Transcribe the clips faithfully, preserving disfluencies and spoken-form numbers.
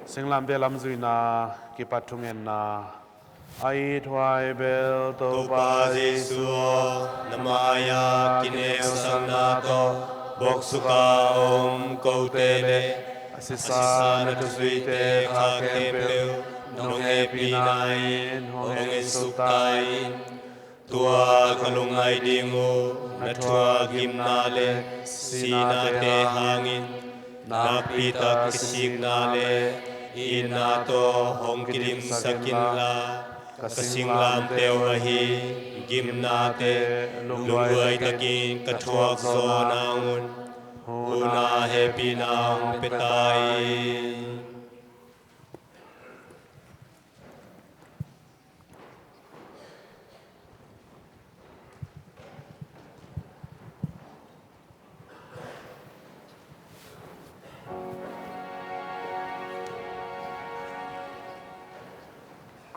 Singlamteh lamzuihna kipat thungetna. A it huai bel Topa Jesu aw, na mai-ah kineusakna tawh boksuka om kote le a sisa na thuzuite kha khempeuh nong hehpihna in hong ensuk ta in. Tua ka lungngaih ding uh na thuak gimna le sihnate hangin nakpitak kisikna le itna tawh hong kidimsak inla, ka singlamteh uh ahi gimnate lungduai takin ka thuak zawh nangun hun-ah hehpihna hong pia ta in.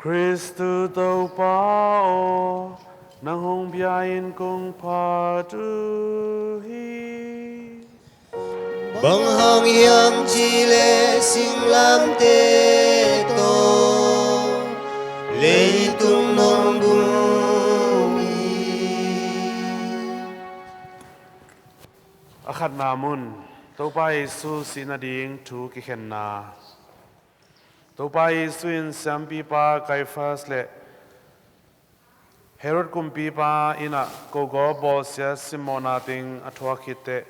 Khristu Topa aw, nang hong bia-in kong phat uh hi. Bang hang hiam cih leh singlamteh tawh leitung nong bum hi. A khatna mun, Topa Jesu sih nading thu kikhenna. Topa Jesu in siampipa Kaifas le Herod kumpipa inn ah kogawp bawlsia simmawhna ding a thuak khit teh,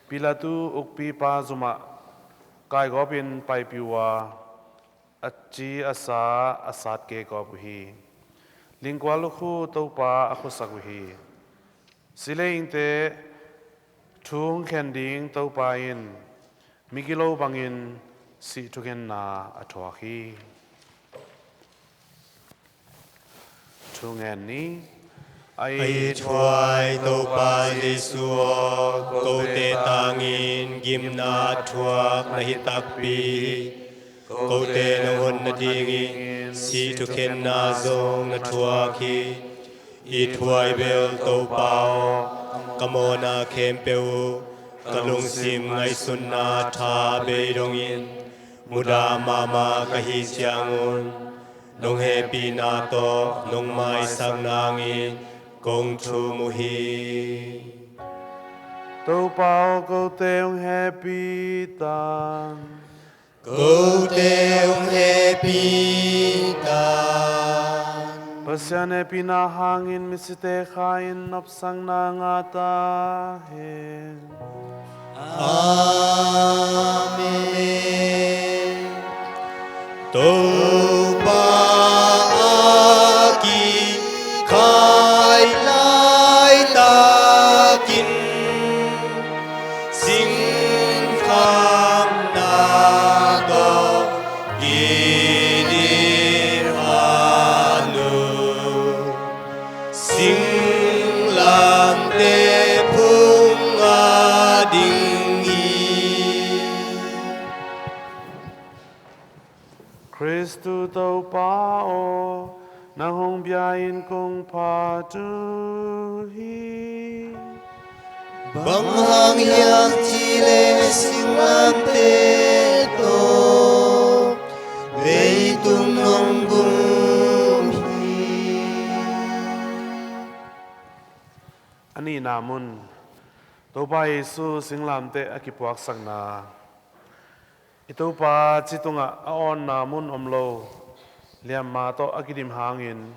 Pilatu ukpipa zumah kaigawpin paipih uh a, a ci a sa a satke gawp uh hi. Lingkual lukhu Topa a khusak uh hi. Silei ingte thu hong khen ding Topa in migilo bangin sih thungetna a thuak hi. Thungen ni. A it huai Topa Jesu aw, kote tangin gimna a thuak na hi takpi hi. Kote nong hon nadingin sih thukhenna zong na thuak hi. It huai bel Topa aw, ka mawhna khempeuh uh ka lungsim ngaihsutna tha bei dongin mudah mahmah ka hih ciangun nong hehpihna tawh nong maisak nangin kong thum uh hi. Topa aw, kote hong hehpih tan. Kote hong hehpih tan. Pasian hehpihna hangin misite kha-in nopsakna ngah ta hen. Amen. Topa a kikhai laitakin singkhamna tawh kidim khan uh, singlamteh phung a ding hi. Khristu Topa aw, nang hong bia-in kong phat uh hi. Bang hang hiam cih leh singlamteh tawh leitung nong bum hi. A nihna mun, Topa Jesu singlamteh a kipuaksakna. I Topa ci tungah a awnna mun om lo, liamma tawh a kidim hangin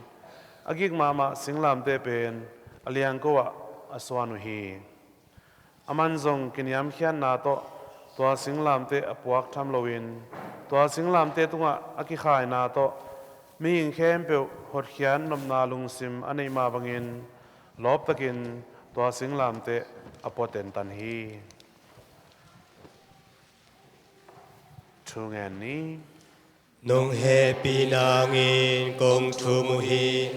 a gik mahmah singlamteh pen a liangko ah a suan uh hi. Aman zong kiniamkhiatna tawh tua singlamteh a puak tham loin, tua singlamteh tungah a kikhaina tawh mihing khempeuh hotkhiat nopna lungsim a neih mah bangin lawptakin tua singlamteh a pua tentan hi. Thu ngen ni. Nong hehpih nangin kong thum uh hi.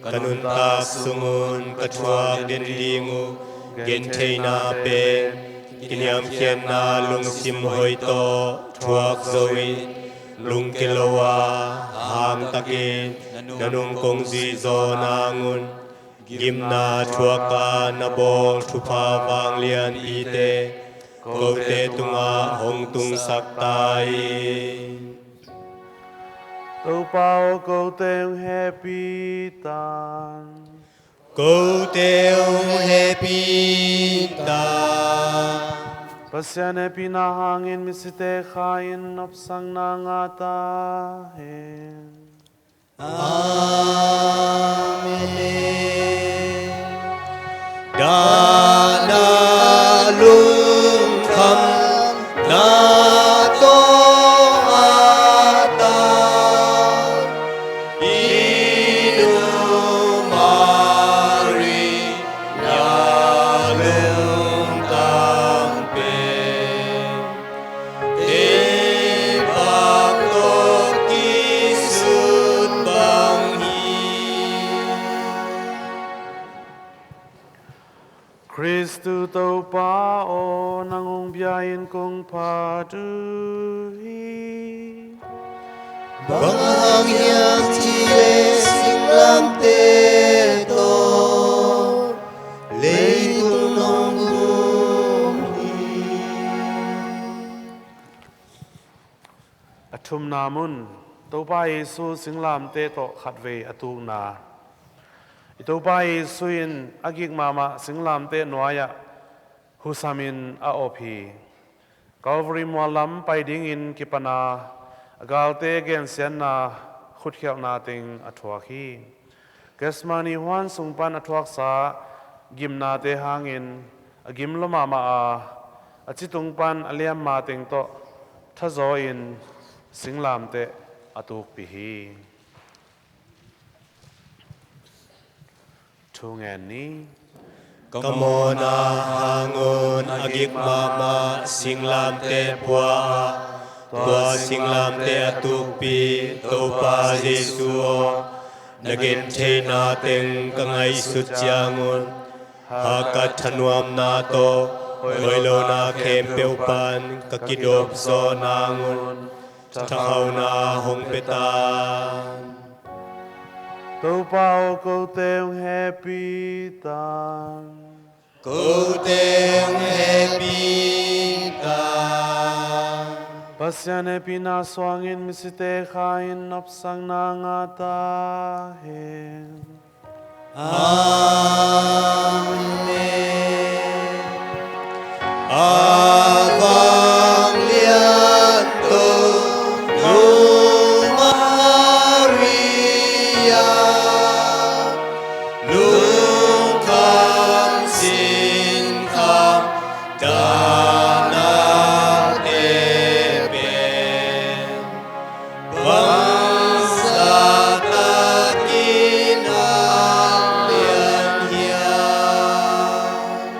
Ka nuntak sungun ka thuak den ding uh gentheihna pen kiniamkhiatna lungsim hoih tawh thuak zo in, lungke lo a, hangtakin na nung kong zuih zaw nangun, gimna thuak a na bawl thupha vanglianpite kote tungah hong tungsak ta hi. Topa aw, kote hong hehpih tan. Kote hong hehpih tan. Pasian hehpihna hangin misite kha in nopsakna ngah ta hen. Amen. Dahna lungkhamna tawh a tak i nu Maria lungtang pen teibang tawh kisut bang hi. Khristu Topa aw, nang hong bia-in kong phat uh hi. Bang hang hiam cih leh singlamteh tawh leitung hong gum hi. A thumna mun, Topa Jesu singlamteh tawh khatvei a tukna. I Topa Jesu in a gik mahmah singlamteh nuai-ah husamin a op hi. Calvary mual lam pai dingin kipana a galte gensiatna khutkhialhna teng a thuak hi. Gethsemane huan sung pan a thuaksa gimnate hangin a gim lua mahmah a, a citung pan a liamma teng tawh thazaw-in singlamteh a tukpih hi. Thu ngen ni. Ka mawhna hangun a gik mahmah singlamteh pua a, tua singlamteh a tukpih Topa Jesu aw, na gentheihna teng ka ngaihsut ciangun hahkat thanuamna tawh hoihlona khempeuh pan ka kidop zawh nangun thakhauna hong pia tan. Topa aw, kote hong hehpih tan. Kote hong hehpih tan. Pasian hehpihna suangin misite kha in nopsakna ngah ta hen. Amen. A vanglian tawh nu Maria, lungkham sinkham dahnate pen bangzah takin a lian hiam?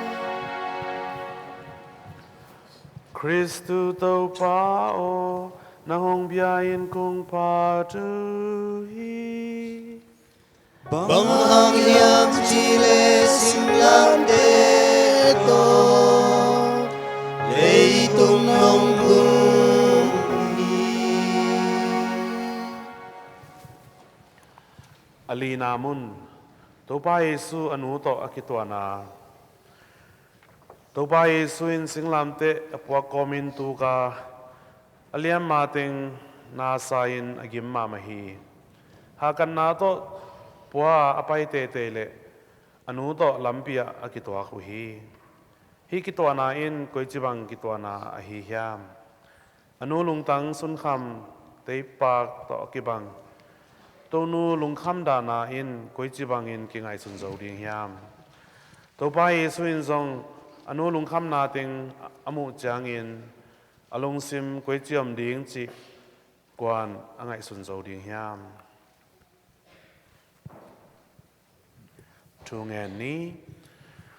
Khristu Topa aw, nang hong bia-in kong phat uh hi. Bang hang hiam cih leh singlamteh tawh leitung hong gum hi. A lina mun, Topa Jesu a nu tawh a kituahna. Topa Jesu in singlamteh a puak kawmin tuk a, a liamma teng nasa-in a gim mahmah hi. Hahkatna tawh pua a pai teitei leh a nu tawh lampi-ah a kituak uh hi. Hih kituahna in koici bang kituahna ahi hiam? A nu lungtang sunkham teipak tawh a kibang Tonu lungkham dahna in koici bangin kingaihsun zo ding hiam? Topa Jesu in zong a nu lungkhamna teng a muh ciangin a lungsim koici om ding cih kuan a ngaihsun zo ding hiam? Thu ngen ni.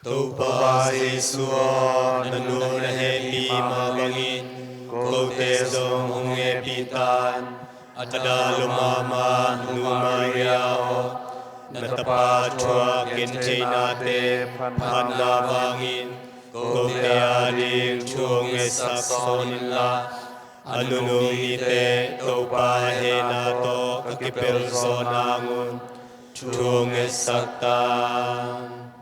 Topa Jesu aw, na nu na hehpih mah bangin kote zong hong hehpih tan. A dah lua mahmah nu Maria aw, na tapa thuak gentheihnate phatna bangin kote ading thu hong ngetsak sawn inla, a nunung nite Topa hehna tawh ka kipelh zawh nangun thu hong ngetsak tan.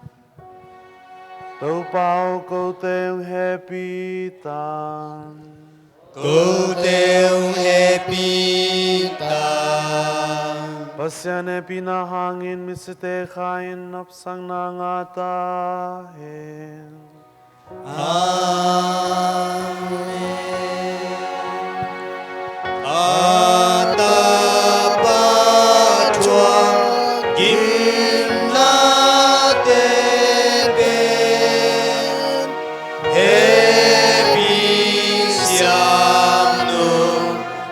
Topa aw, kote hong hehpih tan. Kote hong hehpih tan. Pasian hehpihna hangin misite kha in nopsakna ngah ta hen. A tapa thuak gimnate pen hehpih siamnu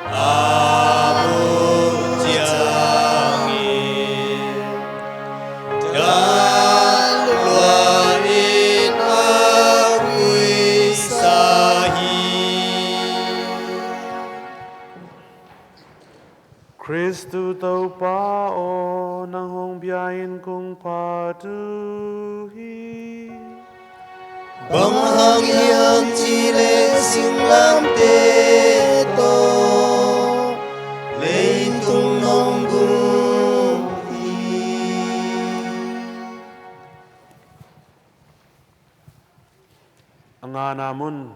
a muh ciangin dan luanin a vuisa hi. Khristu Topa aw, nang hong bia-in kong phat uh hi. Bang hang hiam cih leh singlamteh tawh leitung nong gum hi. A ngana mun.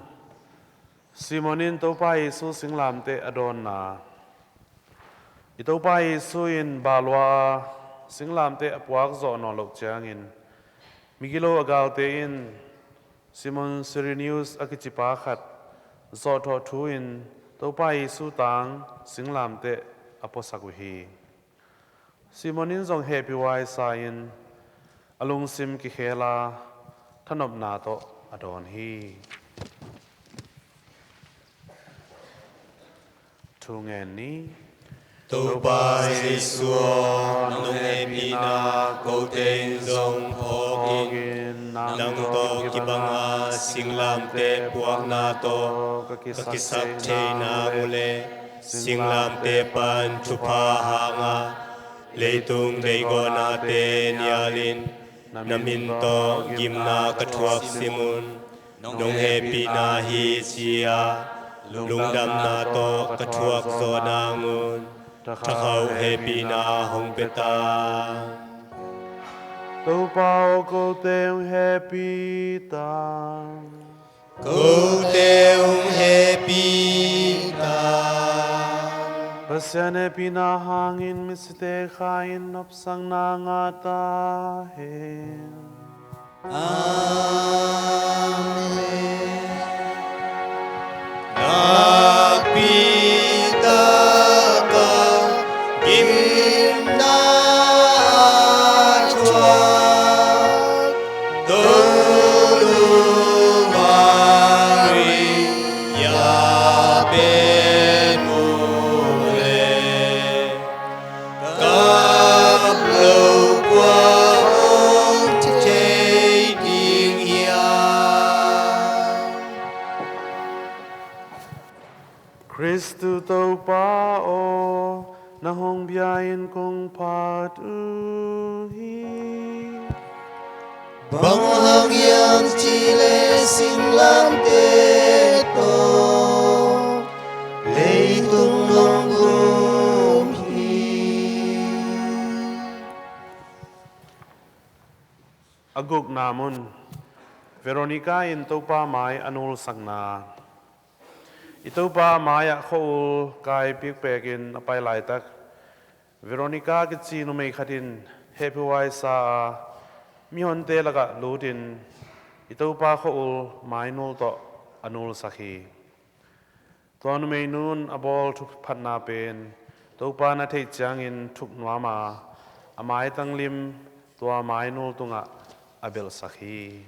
Simon in Topa Jesu singlamteh a dawnna. I Topa Jesu in baalua a singlamteh a puak zawh nawn loh ciangin migilo a galte in Simon Cyrenius a kicipa khat zawhthawh thu-in Topa Jesu tang singlamteh a puasak uh hi. Simon in zong hehpihhuai sa-in a lungsim kikhel a thanopna tawh a dawn hi. Thu ngen ni. Topa Jesu aw, nong hehpihna kote in zong phawk in, nang tawh kibanga singlamteh puakna tawh ka kisak thei nang uh leh singlamteh pan thupha hanga leitung deihgawhnate nialin na min tawh gimna ka thuak sim un. Nong hehpihna hi ci-a lungdamna tawh ka thuak zawh nang un. Thakhauh hehpihna hong pia ta. Topa aw, kote hong hehpih ta. Kote hong hehpih ta. Pasian hehpihna hangin misite kha in nopsakna ngah ta hen. Amen. Nakpi taka gimna a thuak Tonu Maria pen mu leh kap lo kua hong thei ding hiam? Khristu Topa aw, nang hong bia-in kong phat uh hi. Bang hang hiam cih leh singlamteh tawh leitung nong gum hi. A gukna mun. Veronica in Topa mai a nulsakna. I Topa mai-ah khua-ul kai pikpekin a pai laitak, Veronica kici numei khat in hehpihhuai sa-a mihonte lakah lutin i Topa khua-ul mainul tawh a nulsak hi. Tua numeinun a bawl thuphatna pen Topa na theih ciangin thuk nuam a, a maitang lim tua mainul tungah a belhsak hi.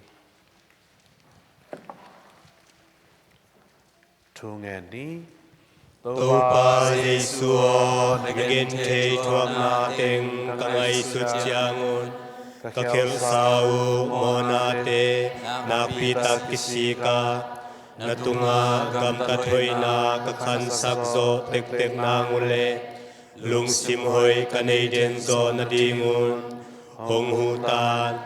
Thu ngen ni. Topa Jesu aw, na genthei thuakna teng ka ngaihsut ciangun ka khelhsa uh mawhnate nakpi tak kisik a, na tungah gamtat hoihna ka khansak zawh tektek nang uh leh lungsim hoih ka nei den zawh nadingun hong huh tan.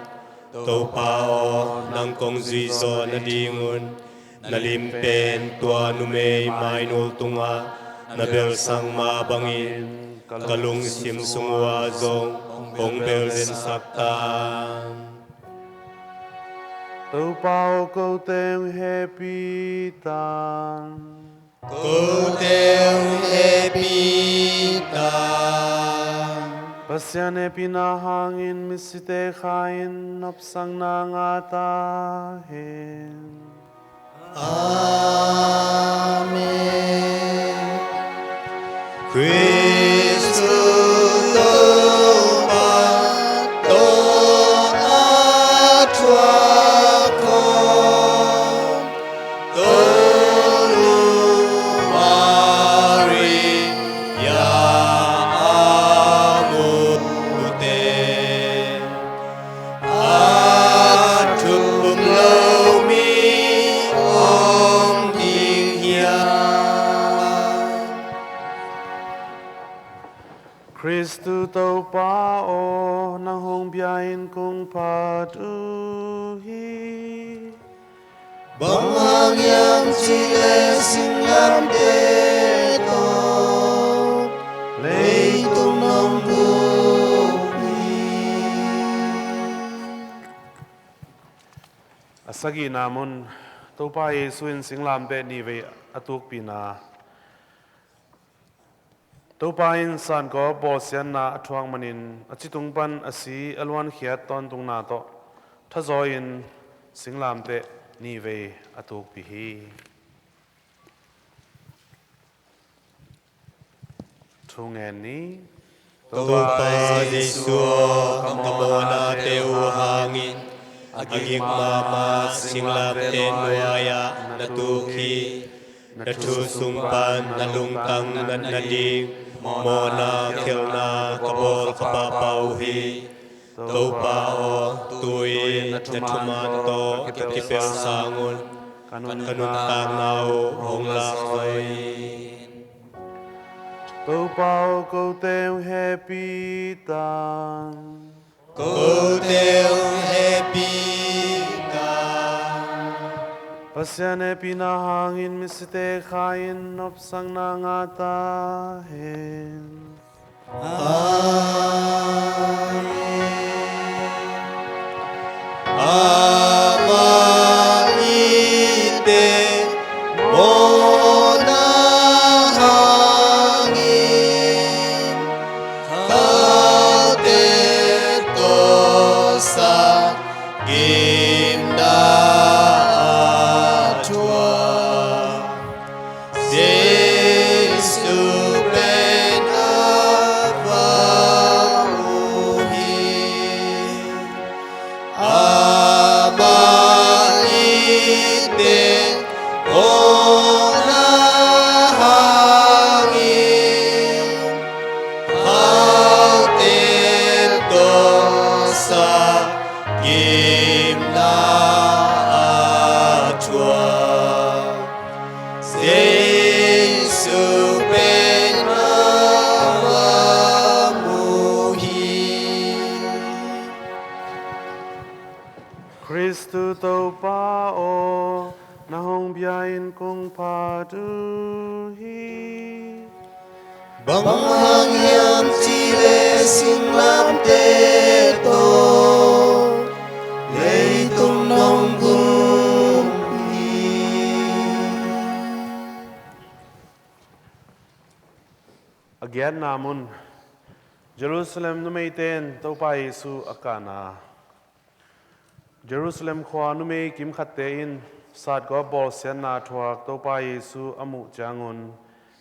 Topa aw, nang kong zui zawh nadingun na lim pen tua numei mainul tungah na belsak mah bangin ka lungsim sung uh ah zong hong bel zensak tan. Topa aw, kote hong hehpih tan. Kote hong hehpih tan. Pasian hehpihna hangin misite kha-in nopsakna ngah ta hen. Amen. Kristu Topa tawh a thuak khawm, Tolu Maria a mute, a thum lo mi om ding hiam? Kristu Topa aw, nang hong bia-in kong phat uh hi. Bang hang hiam cih leh singlamteh tawh leitung nong gum hi. A sagihna mun, Topa Jesu in singlamteh nihvei a tukpihna. Topa in sankawp bawlsiatna a thuak manin a citung pan a si a luankhiat tawntungna tawh thazaw in singlamteh nihvei a tukpih hi. Thungen ni. Topa Jesu aw, ka mawhnate uh hangin a gik mahmah singlamteh nuai-ah na tuk hi. Na thu sung pan na lungtang natna ding mawhna khelhna ka bawl ka pahpah uh hi. Topa aw, tu-in na thuman tawh ka kipelh sangun ka nuntakna uh hong lakzawi in. Topa aw, kote uh hehpih ta. Kote uh hehpih ta. Pasian hehpihna hangin misite kha-in nopsakna ngah ta hen. Amen. Amah i deih mawhna hangin khaute tawh sang gimna a thuak Jesu pen a vang uh hi. Amah i deih mawhna hangin khaute tawh sang gimna a thuak Jesu pen a vang uh hi. Kristu Topa aw, nang hong bia-in kong phat uh hi. Bang hang hiam cih leh singlamteh tawh leitung nong gum hi. A giatna mun, Jerusalem numeite in Topa Jesu a kahna. Jerusalem khua numei kimkhatte in satgawp bawlsiatna thuak Topa Jesu a muh ciangun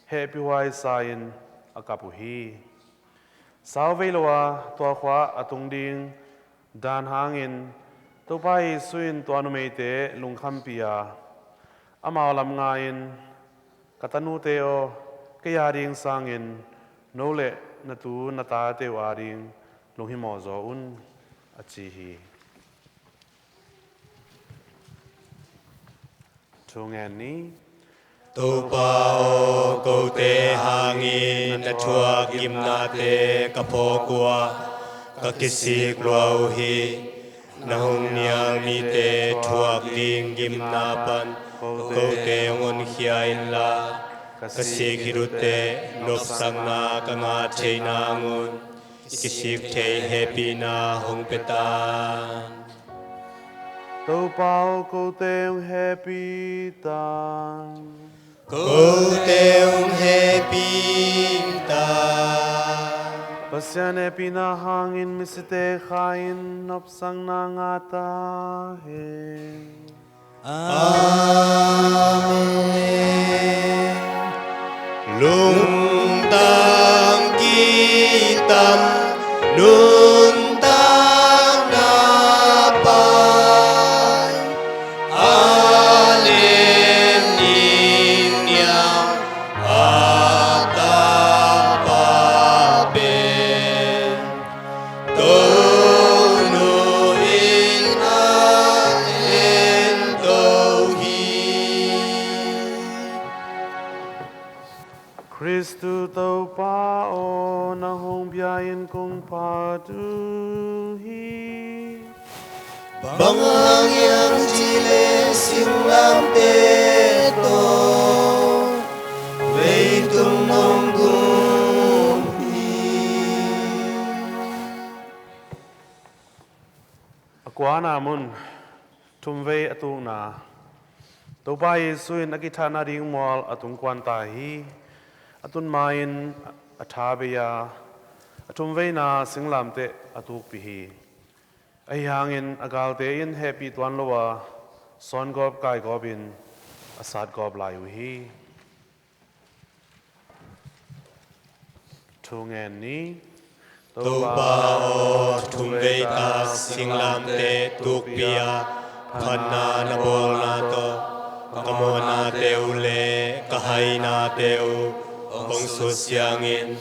hehpihhuai sa-in a kap uh hi. Sauvei lo a tua khua a tung ding dan hangin Topa Jesu in tua numeite lungkhampih a, amau lam nga-in, "Ka tanute aw, kei a ding sangin no le na tu na tate uh a ding lunghimawh zaw un," a ci hi. Thu ngen ni. Topa aw, kote hangin na thuak gimnate ka phawk uh a, ka kisik lua uh hi. Na hong nial mite thuak ding gimna pan kote hong honkhia inla, ka sik khit uh teh nopsakna ka ngah thei nangun kisik thei hehpihna hong pia ta in. Topa aw, kote hong hehpih ta in. Kote hong hehpih ta in. Pasian hehpihna hangin misite kha-in nopsakna ngah ta hen. Amen. Lungtang kitam nuntakna pai, a lem ning nia a tapa pen Tonu in a en to hi. Khristu Topa aw, nang hong bia-in kong phat uh hi. Bang hang hiam cih leh singlamteh tawh leitung nong gum hi. A kuana mun, thumvei a tukna. Topa Jesu in a kithahna ding mual a tung kuan ta hi. A tun ma-in a tha bei a, a thumveina singlamteh a tukpih hi. Ahi hangin a galte in hehpih tuan lo a, sawngawp kaigawp in a satgawp lai uh hi. Thu ngen ni. Topa aw, thumvei tak singlamteh tukpih a, phatna na bawlna tawh ka mawhnate uh le ka hainate uh hong sut siangin,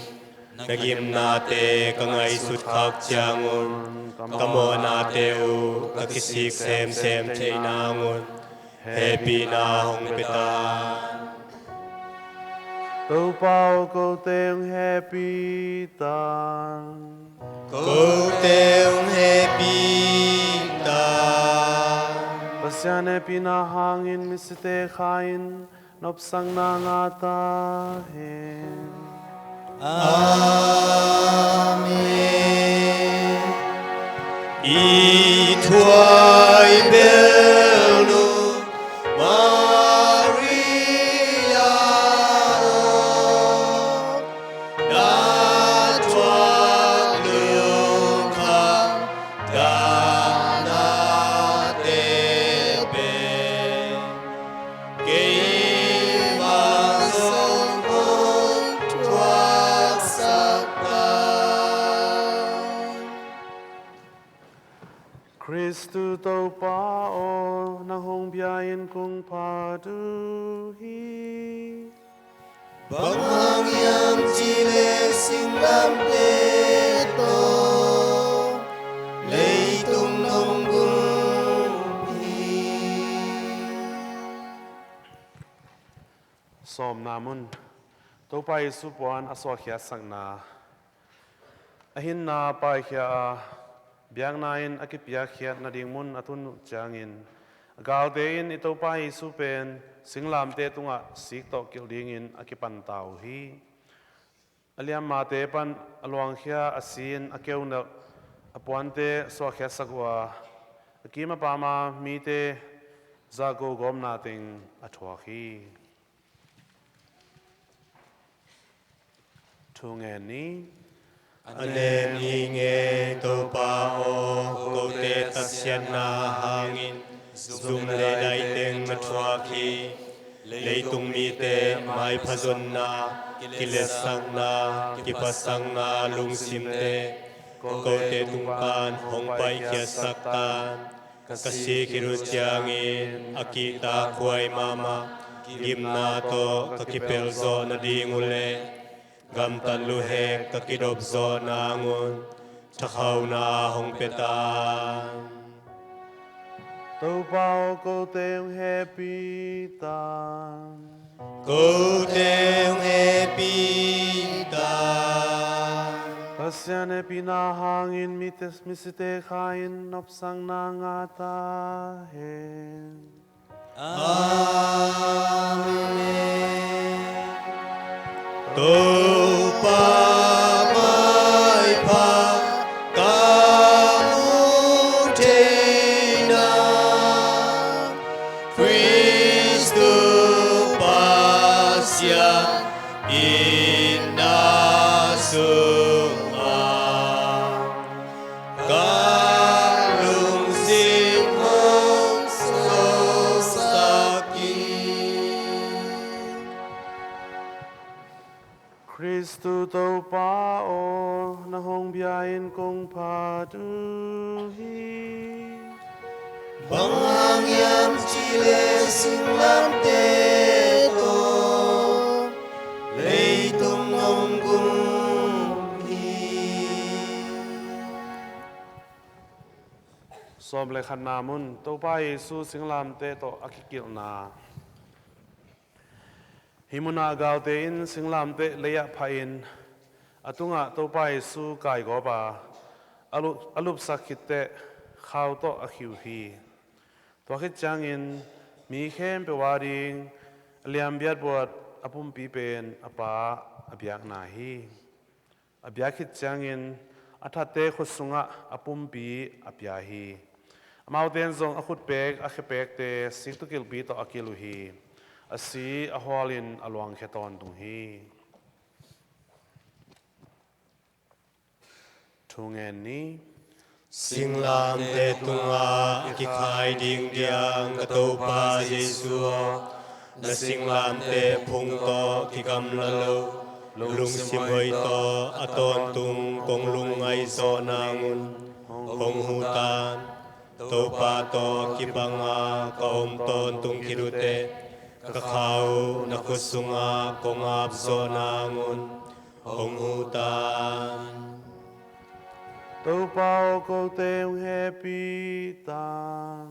na gimnate ka ngaihsut khak ciangun ka mawhnate uh ka kisik semsem thei nangun hehpihna hong pia ta. Topa aw, kote hong hehpih ta. Kote hong hehpih ta. Pasian hehpihna hangin misite kha-in nopsakna ngah ta hen. Amen. I thuaibelnu Maria aw, na thuak lungkham dahnate pen keimah zong hong thuaksak ta. Khristu Topa aw, nang hong bia-in kong phat uh hi. Bang hang hiam cih leh singlamteh tawh leitung nong gum hi. Sawmna mun. Topa Jesu puan a suahkhiatsakna. A hinna paikhia a, biakna in a kipiakkhiat nading mun a tun uh ciangin, a galte in i Topa Jesu pen singlamteh tungah sik tawh kilh dingin a kipan ta uh hi. A liammate pan a luangkhia a si-in a keunelh a puante suahkhiatsak uh a, a kim a pama mite zahko gawpna teng a thuak hi. Thu ngen ni. A nem ngitnget Topa aw, kote tatsiatna hangin zum le daiteng na thuak hi. Leitung mite maipha zonna, kiletsakna, kiphatsakna lungsimte kote tung pan hong paikhiatsak tan. Ka sik khit uh ciangin a kihtakhuai mahmah gimna tawh ka kipelh zawh nading uh leh gamtat luhek ka kidop zawh nangun thakhauna hong pia tan. Topa aw, kote hong hehpih tan. Kote hong hehpih tan. Pasian hehpihna hangin mite, misite kha-in nopsakna ngah ta hen. Amen. Topa maipha ka mu theihna, Khristu Pasian itna sungah Topa aw, na hong bia-in kong phat uh hi. Bang hang hiam cih leh singlamteh tawh leitung hong gum hi. Sawm le khatna mun, Topa Jesu singlamteh tawh a kikilhna. Hih munah galte in singlamteh lei-ah phahin a tungah Topa Jesu kaigawp a, a lu-, a lupsak khit teh khau tawh a khih uh hi. Tua khit ciangin mi khempeuh ading a lianbiat buat a pumpi pen a Pa a biakna hi. A biak khit ciangin a thatte khut sungah a pumpi a pia hi. Amaute in zong a khutpek a khepekte siktukilhpi tawh a kilh uh hi. A si a hualin a luangkhia tawntung hi. Thu ngen ni. Singlamteh tungah a kikhai ding diang ka Topa Jesu aw, na singlamteh phung tawh kigamla lo, lungsim hoih tawh a tawntung kong lungngaih zawh nangun hong huh tan. Topa tawh kibanga ka om tawntung khit uh teh, ka khau na khut sungah kong ap zawh nangun hong huh tan. Topa aw, kote hong hehpih tan.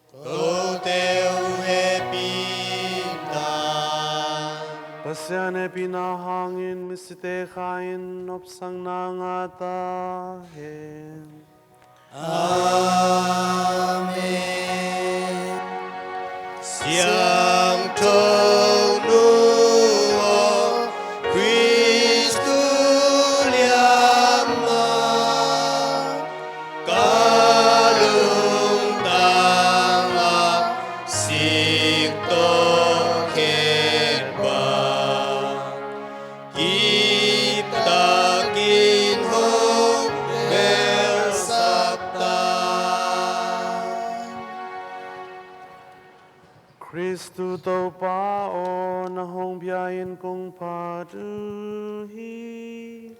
Kote hong hehpih tan. Pasian hehpihna hangin misite kha-in nopsakna ngah ta hen. Amen. Siangtho Nu aw, Khristu liamma ka lungtang ah sik tawh khet bang kiptakin hong belsak ta. Khristu Topa aw, na hong bia-in kong phat uh hi.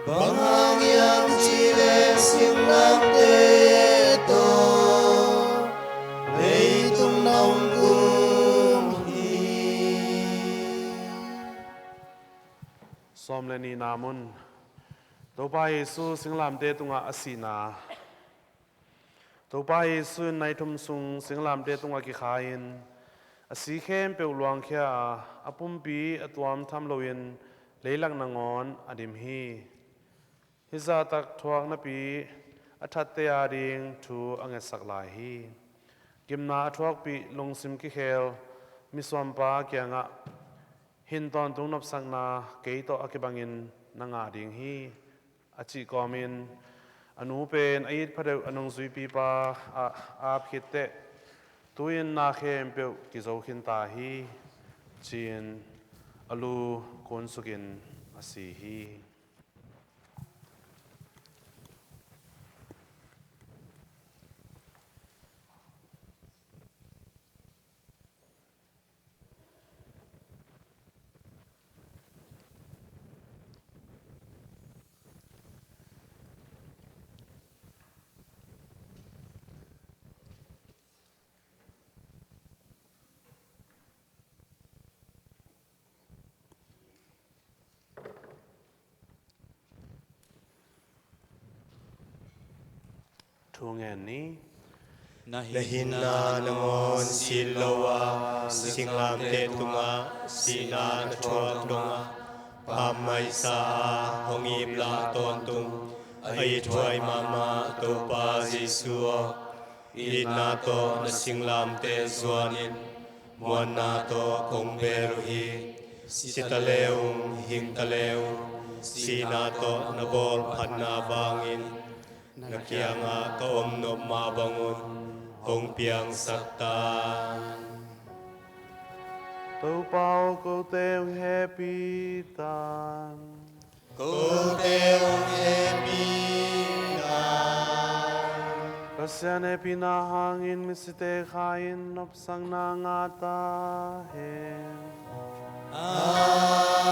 Bang hang hiam cih leh singlamteh tawh leitung na hong gum hi. Sawm le nihna mun. Topa Jesu singlamteh tungah a sihna. Topa Jesu in nai thum sung singlamteh tungah kikhai-in a si khempeuh luangkhia a, a pumpi a tuam tham loin leilak nangawn a dim hi. Hih zahtak thuak napi a thatte ading thu a ngetsak lai hi. Gimna a thuakpih lungsim kikhel misuampa kiangah, "Hin tawntung nopsakna kei tawh a kibangin na ngah ding hi," a cih kawmin a nu pen a it phadeuh a nungzuipipa a ap khit teh, "Tu-in na khempeuh kizo khin ta hi," ci-in a lu kunsukin a si hi. Thu ngen ni. Na hinna nangawn silh lo a, singlamteh tungah sihna na thuak dongah pammaih sa a, hong iplah tawntung a ithuai mahmah Topa Jesu aw, itna tawh na singlamteh zuanin muanna tawh kong bel uh hi. Si ta le ung, hing ta le ung, sihna tawh na bawl phatna vangin na kiangah ka om nop mah bangun hong piangsak tan. Topa aw, kote hong hehpih tan. Kote hong hehpih tan. Pasian hehpihna hangin misite kha-in nopsakna ngah ta hen. Amen.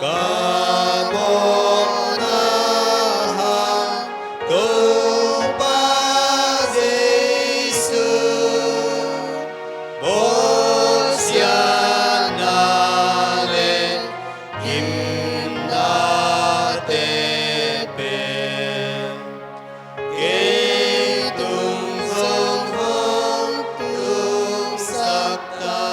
Ka mawhna hang Topa Jesu, bawlsiatna le gimnate pen kei tung zong hong tungsak ta.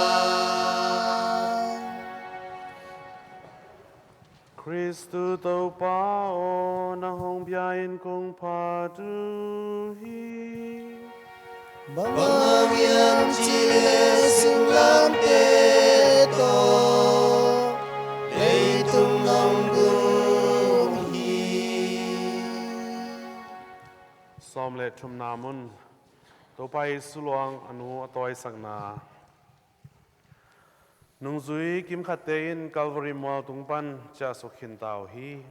Khristu Topa aw, nang hong bia-in kong phat uh hi. Bang hang hiam cih leh singlamteh tawh leitung nong gum hi. Sawm le thumna mun. Topa Jesu luang a nu a tawisakna. Nungzui kimkhatte in Calvary mual tung pan ciahsuk khinta uh hi.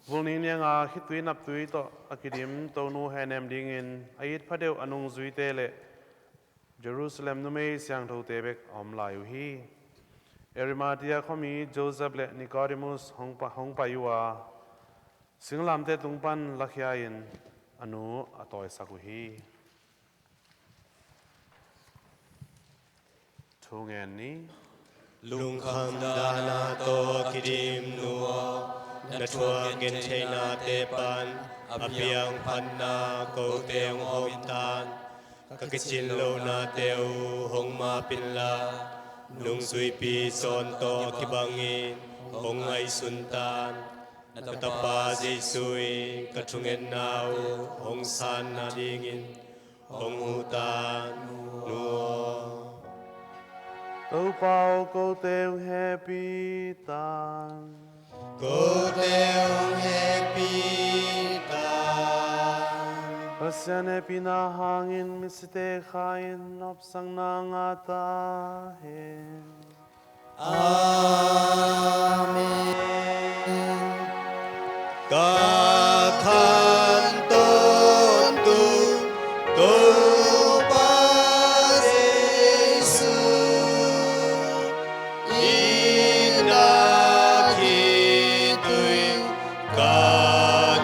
Vulning nianga khitui naptui tawh a kidim Tonu hehnem dingin a it phadeuh a nungzuite le Jerusalem numei siangthote bek a om lai uh hi. Arimathea khuami Joseph le Nicodemus hong pa, hong pai uh a, singlamteh tung pan lakhia-in a nu a tawisak uh hi. Thu ngen ni. Lungkham dahna tawh kidim nu aw, na thuak gentheihnate pan a piangphatna kote hong hawm tan. Ka kicin lohnate uh hong map inla, nungzuipi zawn tawh kibangin hong ngaihsun tan. Na tapa Jesu in ka thungetna uh hong sanna dingin hong huh tan, nu aw. Topa aw, kote hong hehpih tan. Kote hong hehpih tan. Pasian hehpihna hangin misite kha-in nopsakna ngah ta hen. Amen. Ka khan tawntung Topa Jesu, in na khitui ka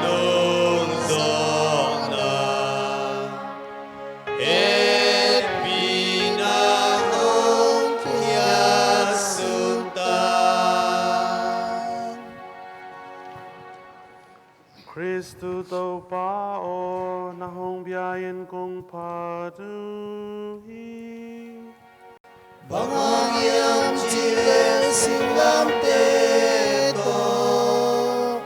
nungzawhna hehpihna hong khiasuk tan. Khristu Topa aw, nang hong bia-in kong phat uh hi. Bang hang hiam cih leh singlamteh tawh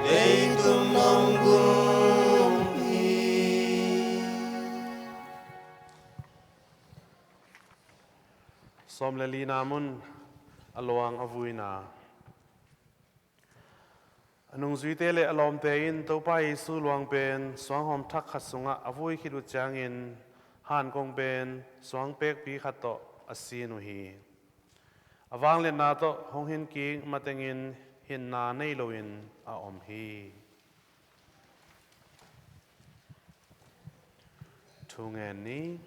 leitung nong gum hi. Sawm le lina mun. A luang a vuina. A nungzuite le a lawmte in Topa Jesu luang pen suanghawm thak khat sungah a vui khit uh ciangin, hankong pen suang pekpi khat tawh a sin uh hi. A vangliatna tawh hong hinkik matengin hinna nei loin a om hi. Thu ngen ni.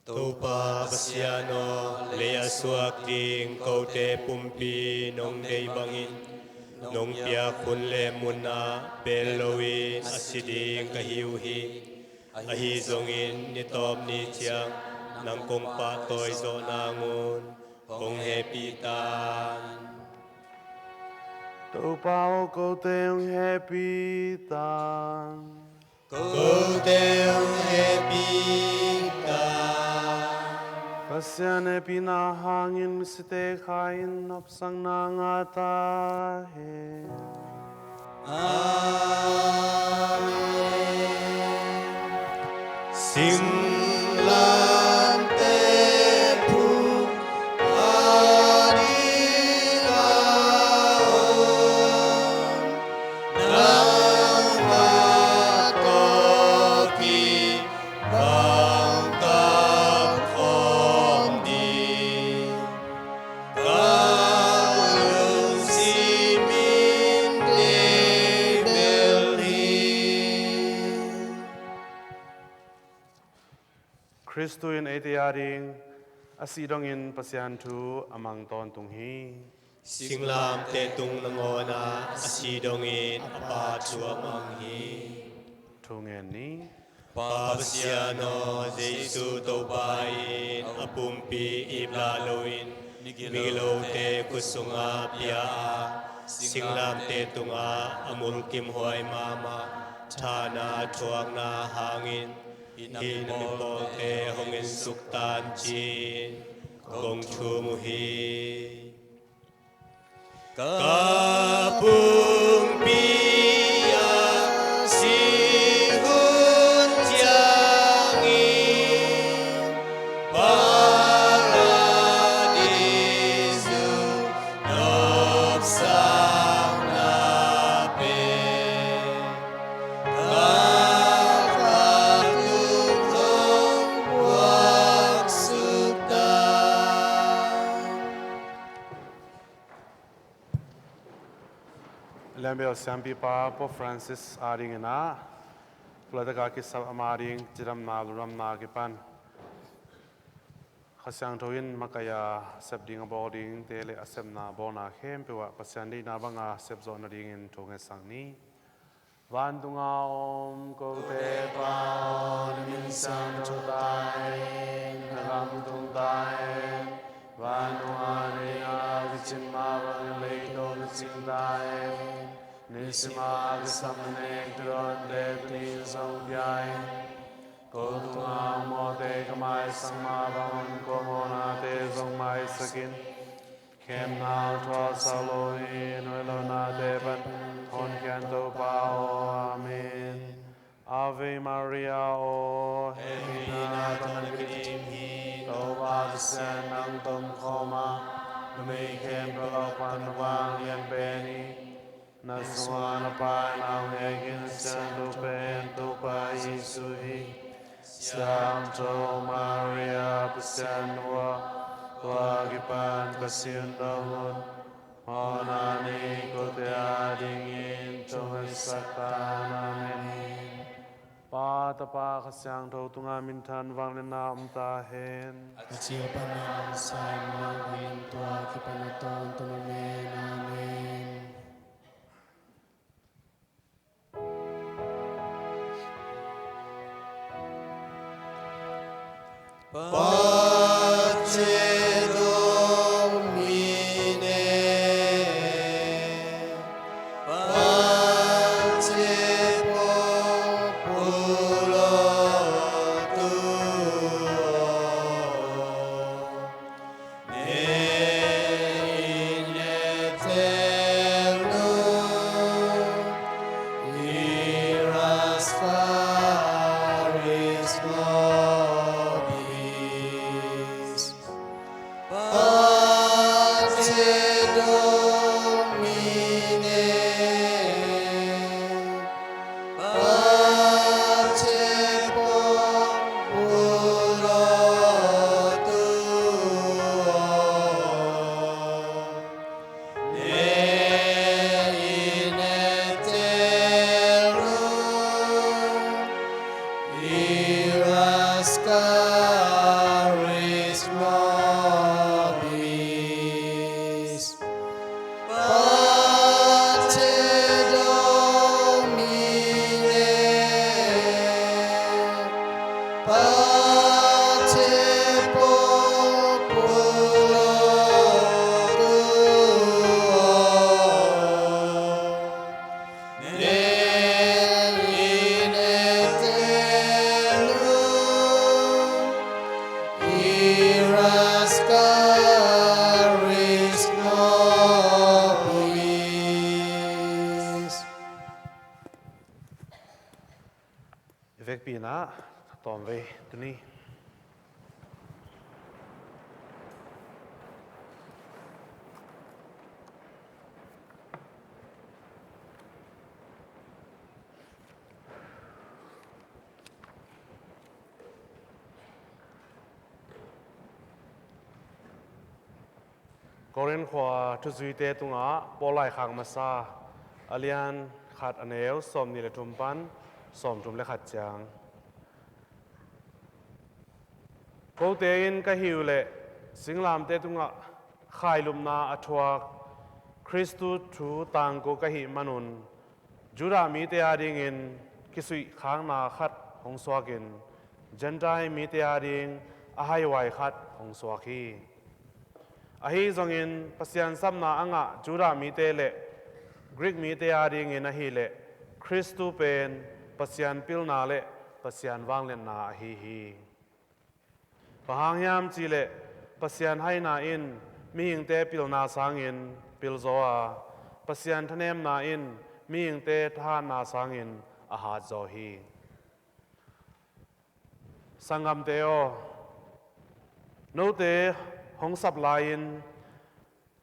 Topa Pasian aw, lei a suak ding kote pumpi nong deih bangin nong piak hun le mun ah pel loin a si ding ka hi uh hi. Ahi zongin ni tawp ni ciang nang kong pahtawi zawh nangun hong hehpih tan. Topa aw, kote hong hehpih tan. Kote hong hehpih tan. Pasian hehpihna hangin misite kha-in nopsakna ngah ta hen. Amen. Singlamteh phung a ding a om, nangmah tawh kibang kap khawm ding ka lungsim in deih bel hi. Khristu in eite ading a sih dongin Pasian thu a mang tawntung hi. Singlamteh tung nangawn ah a si dongin a Pa thu a mang hi. Thu ngen ni. Pa Pasian aw, Jesu Topa in a pumpi iplah loin migilote khut sungah pia a, singlamteh tungah a mulkimhuai mahmah thahna thuakna hangin hih na mipawlte hong ensuk tan ci-in kong thum uh hi. Ka pumpi a si hun ciangin Paradisu nopsakna pen ka khat tung hong puaksuk ta. Lianbel siampipa Pope Francis adingin ah pulatak a kisap ama ding cidamna lungdamna kipan Kha Siangtho in makaih a sep ding a bawl dingte le a sepna bawlna khempeuh ah Pasian deihna banga sep zawh nadingin thu ngetsak ni. Vantunga om kote Pa aw, na min siangtho ta hen, na gam tung ta hen. Vantunga neihna kicin mah bangin leitungah kicing ta hen. Nisim a kisam na nek thudawnte tuni zong pia in. Ko tungah mawhte ka maisak mah bangin ko mawhnate zong maisak in. Khemna thuaksak lo hi, na hoih lohnate pan honkhia in Topa aw. Amen. Ave Maria aw, hehpihna tawh na kidim hi, Topa Pasian nang tom khawm a, numei khempeuh lak pan na vanglian pen hi. Na sungah na Pa in hong hek in, siangtho pen Topa Jesu hi. Siangtho Maria, Pasian nu aw, tua kipan ka sin dong un, mawhna nei kote adingin thungetsak tan. Amen. Pa, Tapa, Kha Siangtho tungah minthan vanglianna om ta hen. A cil panin a om sa mah bangin tua kipan a tawntung om hen. Amen. Pace Domine, Pace Populo Tuo, Ne in aeternum eras Charis nobis. Pace Domine, Pace Populo Tuo, Ne in aeternum eras Charis nobis. Pace Domine, Pace Populo Tuo, Ne in aeternum eras Charis nobis. I vekpi-in ah tawmvei tuni. Korin khua thuzuite tungah Paul laikhak masa a lian khat a neu sawmnih le thum pan sawmthum le khat ciang. Kote in ka hih uh leh singlamteh tungah khailupna a thuak Khristu thu tangko ka hih manun Judah mite adingin kisuihkhakna khat hong suakin Gentile mite ading a haihuai khat hong suak hi. Ahi zongin Pasian sapna a ngah Judah mite le Greek mite adingin ahileh Khristu pen Pasian pilna le Pasian vangliatna ahi hi. Bang hang hiam cihleh Pasian haina in mihingte pilna sangin pilzaw a, Pasian thanemna in mihingte thahatna sangin a hatzaw hi. Sanggamte aw, note hong sap lai-in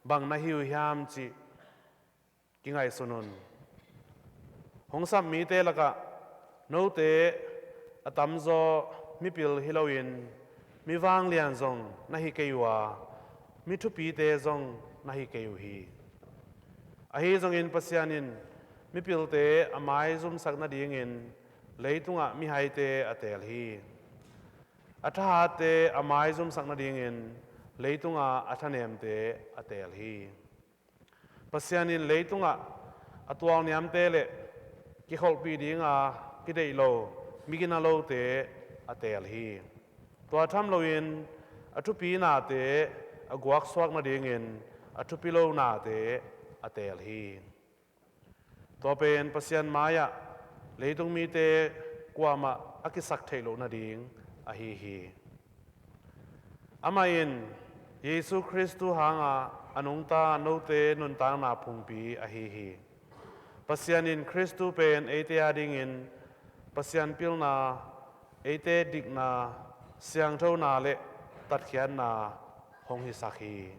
bang na hi uh hiam cih kingaihsun un. Hong sap mite lakah note a tamzaw mipil hi loin mi vanglian zong na hi kei uh a, mi thupite zong na hi kei uh hi. Ahi zongin Pasian in mipilte a maizumsak nadingin leitungah mihaite a teel hi. A thahatte a maizumsak nadingin leitungah a thanemte a teel hi. Pasian in leitungah a tualniamte le kikholhpih dinga kideih lo, migina lote a teel hi. Tua tham loin a thupi nate a guaksuak nadingin a thupi lo nate a teel hi. Tua pen Pasian mai-ah leitung mite kuamah a kisak theih loh nading ahi hi. Amah in Jesu Khristu hanga a nungta note nuntakna phungpi ahi hi. Pasian in Khristu pen eite adingin Pasian pilna, eite dikna, siangthona le tatkhiatna hong hisak hi.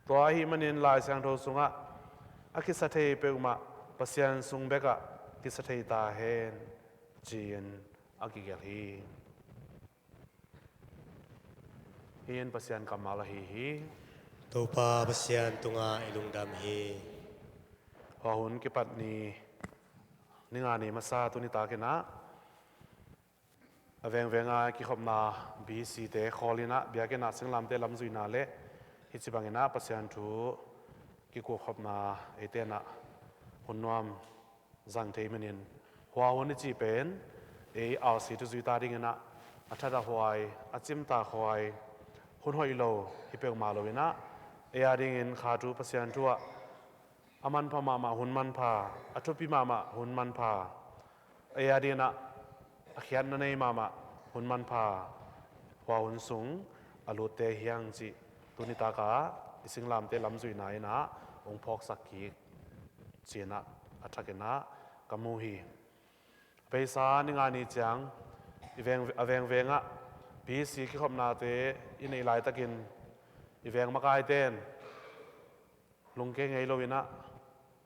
Tua ahih manin Lai Siangtho sungah a kisa thei peuhmah Pasian sung bekah kisa thei ta hen, ci-in a kigelh hi. Hih in Pasian kammal ahi hi. Topa Pasian tungah i lungdam hi. Hua hun kipat ni, ni nga ni masa tuni takinah a vengvenga kikhopna B C te khawl inah biakinnah singlamte lamzuihna le hih ci banginah Pasian thu kikuhkhopna eite inah hun nuam zang thei manin hua hun i cih pen ei R C thuzui ta dinginah a that a huai, a cimtak huai, hun hoih lo hi peuhmah lo inah ei adingin kha thu Pasian thu ah a manpha mahmah hun manpha, a thupi mahmah hun manpha, ei adingin ah a khiatna nei mahmah hun manpha, hua hun sung a lutte hiang cih tuni taka i singlamte lamzuihna inah hong phawksak kik ci-inah a thakinah ka mu hi. A beisa ni nga ni ciang i veng, a vengvengah B C kikhopnate i neih laitakin i veng makaite in lungke ngei lo inah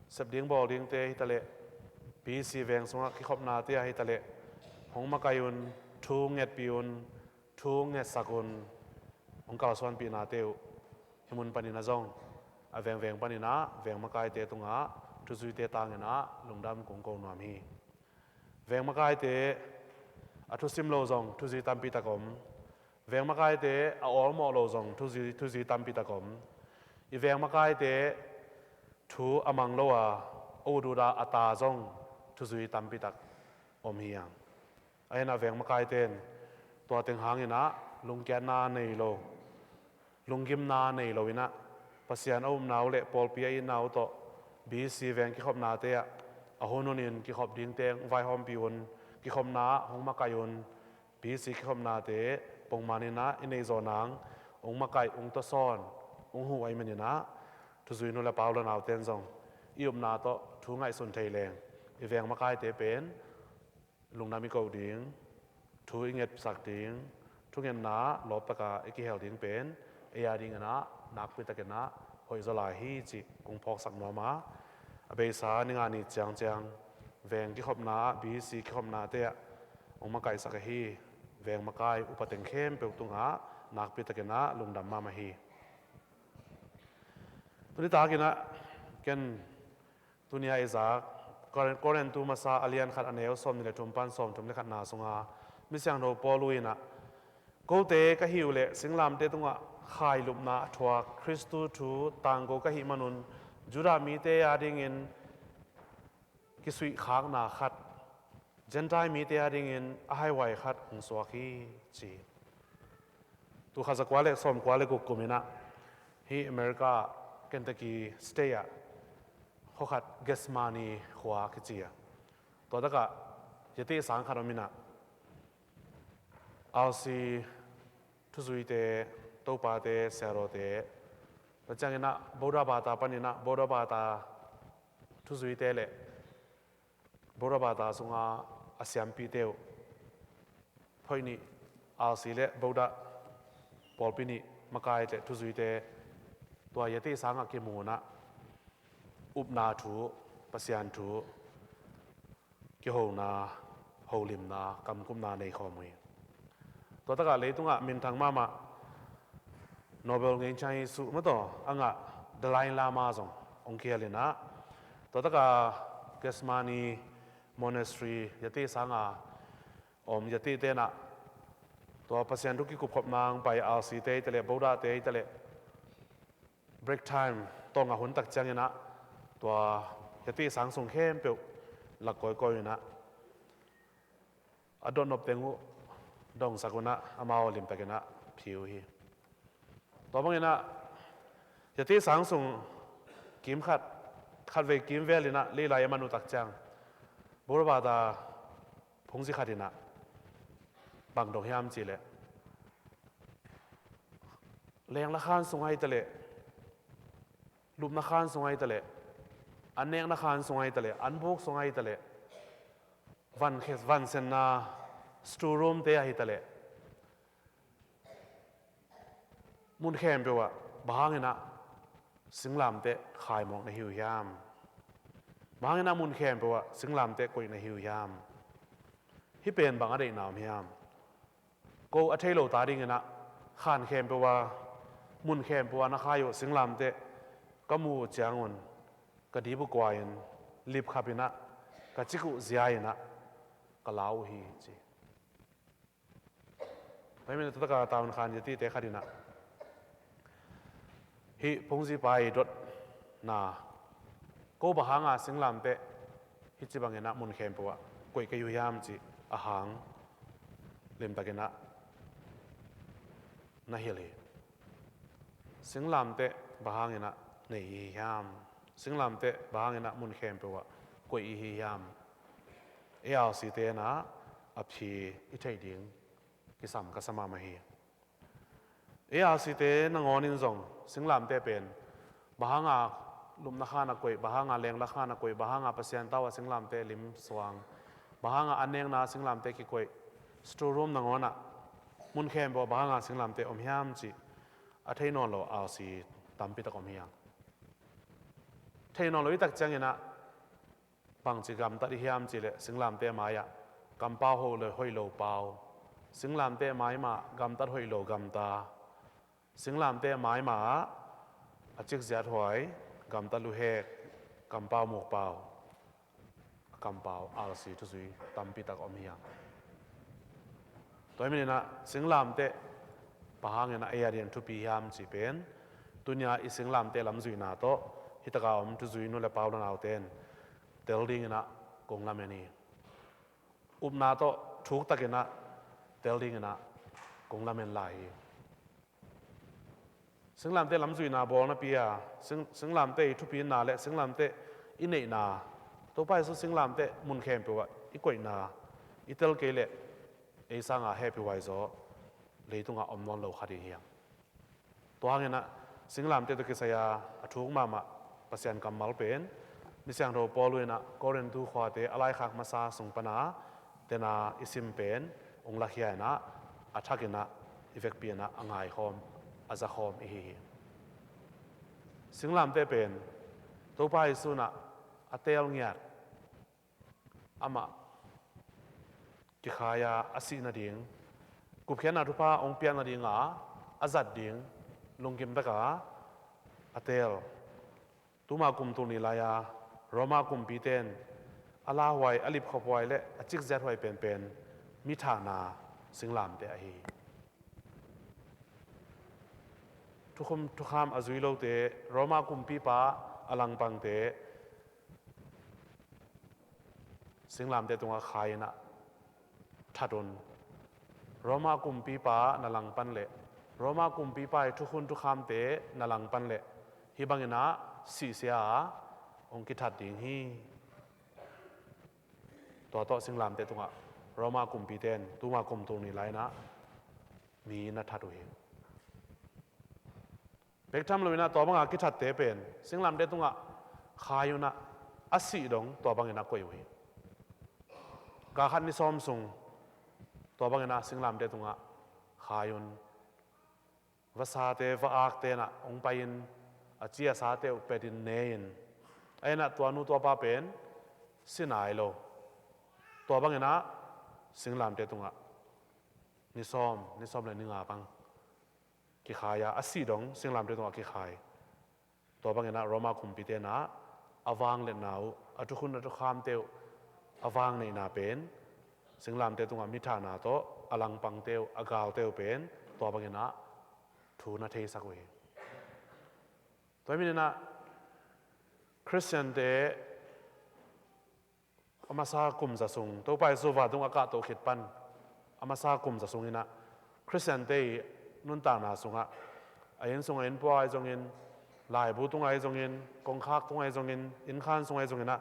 sep ding bawl dingte hitaleh, B C veng sungah kikhopnate ah hitaleh, hong makai un, thu ngetpih un, thu ngetsak un, hong kalsuanpihnate uh hih mun panin ah zong a vengveng panin ah veng makaite tungah thuzuite tangin ah lungdam kong ko nuam hi. Veng makaite a thusim lo zong thuzui tampi tak om. Veng makaite a awlmawh lo zong thuzui, thuzui tampi tak om. I veng makaite thu a mang lo a, a ut ut a a ta zong thuzui tampi tak om hi a. Ahi inah veng makaite in tua teng hangin ah lungkiatna nei lo, lunggimna nei lo inah Pasian a upna uh le pawlpi a itna uh tawh B C veng kikhopnate ah a hun hunin kikhop dingte hong vaihawmpih un, kikhopna ah hong makai un, B C kikhopnate pongman inah i neihzaw nang hong makaih, hong tawsawn, hong huh ahih manin ah thuzui nu le pa u le naute in zong i upna tawh thu ngaihsun thei leng i veng makaite pen lungdam i koh ding, thu i ngetsak ding, thungetna lawptaka i kihel ding pen ei adingin ah nakpi takin ah hoihzaw lai hi cih kong phawksak nuam a. A beisa ni nga ni ciangciang veng kikhopna ah B C kikhopnate ah hong makaihsak ahi veng makai upa teng khempeuh tungah nakpi takin ah lungdam mahmah hi. Tuni takin ah ken tuni a i zak Korin, Korintu masa a lian khat a neu sawmnih le thum pan sawmthum le khatna sunga misiangtho Paul uh inah, kote ka hih uh leh singlamte tungah khailupna a thuak Khristu thu tangko ka hih manun Judah mite adingin kisuihkhakna khat, Gentile mite adingin a haihuai khat hong suak hi, ci. Tul khat za kua le sawm kua le guk kum in ah, hih America Kentucky State ah khuakhat Gethsemane khua kici a, tua takah yateh sang khat om in ah, R C thuzuite, topate, siadawte, tua ciangin ah Buddha bata panin ah Buddha bata thuzuite le Buddha bata sunga a siampite uh, phoih nih, R C le Buddha pawlpi nih, makai le thuzuite, tua yateh sangah kimu in ah upna thu, Pasian thu, kihona, holimna, kamkupna nei khawm uh hi. Tua takah leitungah minthang mahmah Nobel ngei chang hi suh mataw a ngah Dalai Lama zong hong kihel in ah, tua takah Gethsemane Monastery yateh sanga om yatehte in ah, tua Pasian thu kikupkhopna hong pai R C te hi taleh, Buddha te hi taleh, break time tawng a hun tak ciangin ah, tua yateh sang sung khempeuh lak kawikawi in ah, a dotnop teng uh dongsak un ah, amau limtakin ah phi uh hi. Tua bangin ah yateh sang sung kim khat, khatvei kimvel in ah leilai a man uh tak ciang, Buddha bata phungzi khat in ah bang dong hiam cih leh, lengla khan sung ahi taleh, lupna khan sung ahi taleh, an nekna khan sung ahi taleh, an buk sung ahi taleh, van khe-, vansenna storeroom te ahi taleh, mun khempeuh ah bang hangin ah singlamteh khaimawk na hi uh hiam? Bang hangin ah mun khempeuh ah singlamteh koih na hi uh hiam? Hih pen bang a deihna om hiam? Ko a thei lo ta dingin ah, khan khempeuh ah, mun khempeuh ah na khai uh singlamteh ka muh uh ciangun, ka dip uh kua-in, lipkhap in ah, ka cik uh zia in ah ka lau uh hi, ci. Tua hi manin tua taka tavuan khan yatehte khat in ah, hih phungzipa i dotna, ko bang hanga singlamteh hih ci bangin ah mun khempeuh ah koih ka hi uh hiam cih a hang limtakin ah na hilh hi. Singlamteh bang hangin ah nei i hi hiam? Singlamteh bang hangin ah mun khempeuh ah koih i hi hiam? A R C te in ah a phi i theih ding kisam ka sa mahmah hi. A R C te nangawn in zong singlamteh pen bang hanga lupna khan a koih, bang hanga lengla khan a koih, bang hanga Pasian tau ah singlamteh lim suang, bang hanga an nekna singlamteh kikoih, storeroom nangawn ah, mun khempeuh ah bang hanga singlamteh om hiam cih a thei nawn lo R C tampi tak om hi hang. Thei nawn lo i tak ciangin ah bangci gamtat i hiam cih leh singlamteh mai-ah kampau hoih lo, hoih lo pau, singlamteh mai mah gamtat hoih lo gamta, singlamteh mai mah ah a cikziat huai, gamtat luhek, kampau mukpau, a kampau R C thuzui tampi tak om hi hang. Tua hi manin ah singlamteh bang hangin ah ei adingin thupi hiam cih pen tuni-a i singlamteh lamzuihna tawh hih taka om thuzui nu le pau le naute in tel dingin ah kong lamen hi. Upna tawh thuktakin ah tel dingin ah kong lamen lai hi. Singlamteh lamzuihna bawl napi-a, sing-, singlamteh i thupina le singlamteh i neihna, Topa Jesu singlamteh mun khempeuh ah i koihna i tel kei leh ei sanga hehpihhuai zaw leitungah om nawn lo khat i hi hang. Tua hangin ah singlamteh tawh kisai-a a thuk mahmah Pasian kammal pen Misiangtho Paul in ah Korintu khuate a laikhak masa sung pana tena i sim pen hong lakhia in ah a thakin ah i vekpi in ah a ngaikhawm, a zakhawm i hi hi. Singlamteh pen Topa Jesu in ah a teel ngiat, amah kikhai-a a sih nading, gupkhiatna thupha hong piak nadinga a zat ding lungkim taka a teel. Tuma kum tul nih lai-a Roma kumpite in a lauhuai, a lipkhaphuai le a cikziathuai penpen mithahna singlamteh ahi hi. Thukhum thukham a zui lote, Roma kumpipa a langpangte singlamteh tungah khai in ah that un. Roma kumpipa na langpan leh, Roma kumpipa ii thukhun thukhamte na langpan leh, hih bangin ah sihsia a hong kithat ding hi. Tua tawh singlamteh tungah Roma kumpite in tuma kum tul nih lai-in ah mi na that uh hi. Bek tham loin ah tua banga kithatte pen singlamteh tungah khai un ah, a sih dong tua bangin ah koih uh hi. Kha khat ni sawm sung tua bangin ah singlamteh tungah khai un. Vasate, va-akte in ah hong pai-in a ci a sate uh petin ne-in, a in ah tua nu tua pa pen si nai lo. Tua bangin ah singlamteh tungah ni sawm, ni sawm le ni nga bang kikhai a, a sih dong singlamteh tungah kikhai. Tua bangin ah Roma kumpite in ah a vangliatna uh, a thukhun a thukhamte uh a vangneihna pen singlamteh tungah mithahna tawh a langpangte uh, a galte uh pen tua bangin ah thu na theisak uh hi. Tua hi manin ah Khristiante a masa kum za sung, Topa Jesu vantung a kahtoh khit pan a masa kum za sungin ah Khristiante ii nuntakna sungah, a inn sung a innpua ahi zongin, laibu tung ahi zongin, kongkhak tung ahi zongin, innkhan sung ahi zongin ah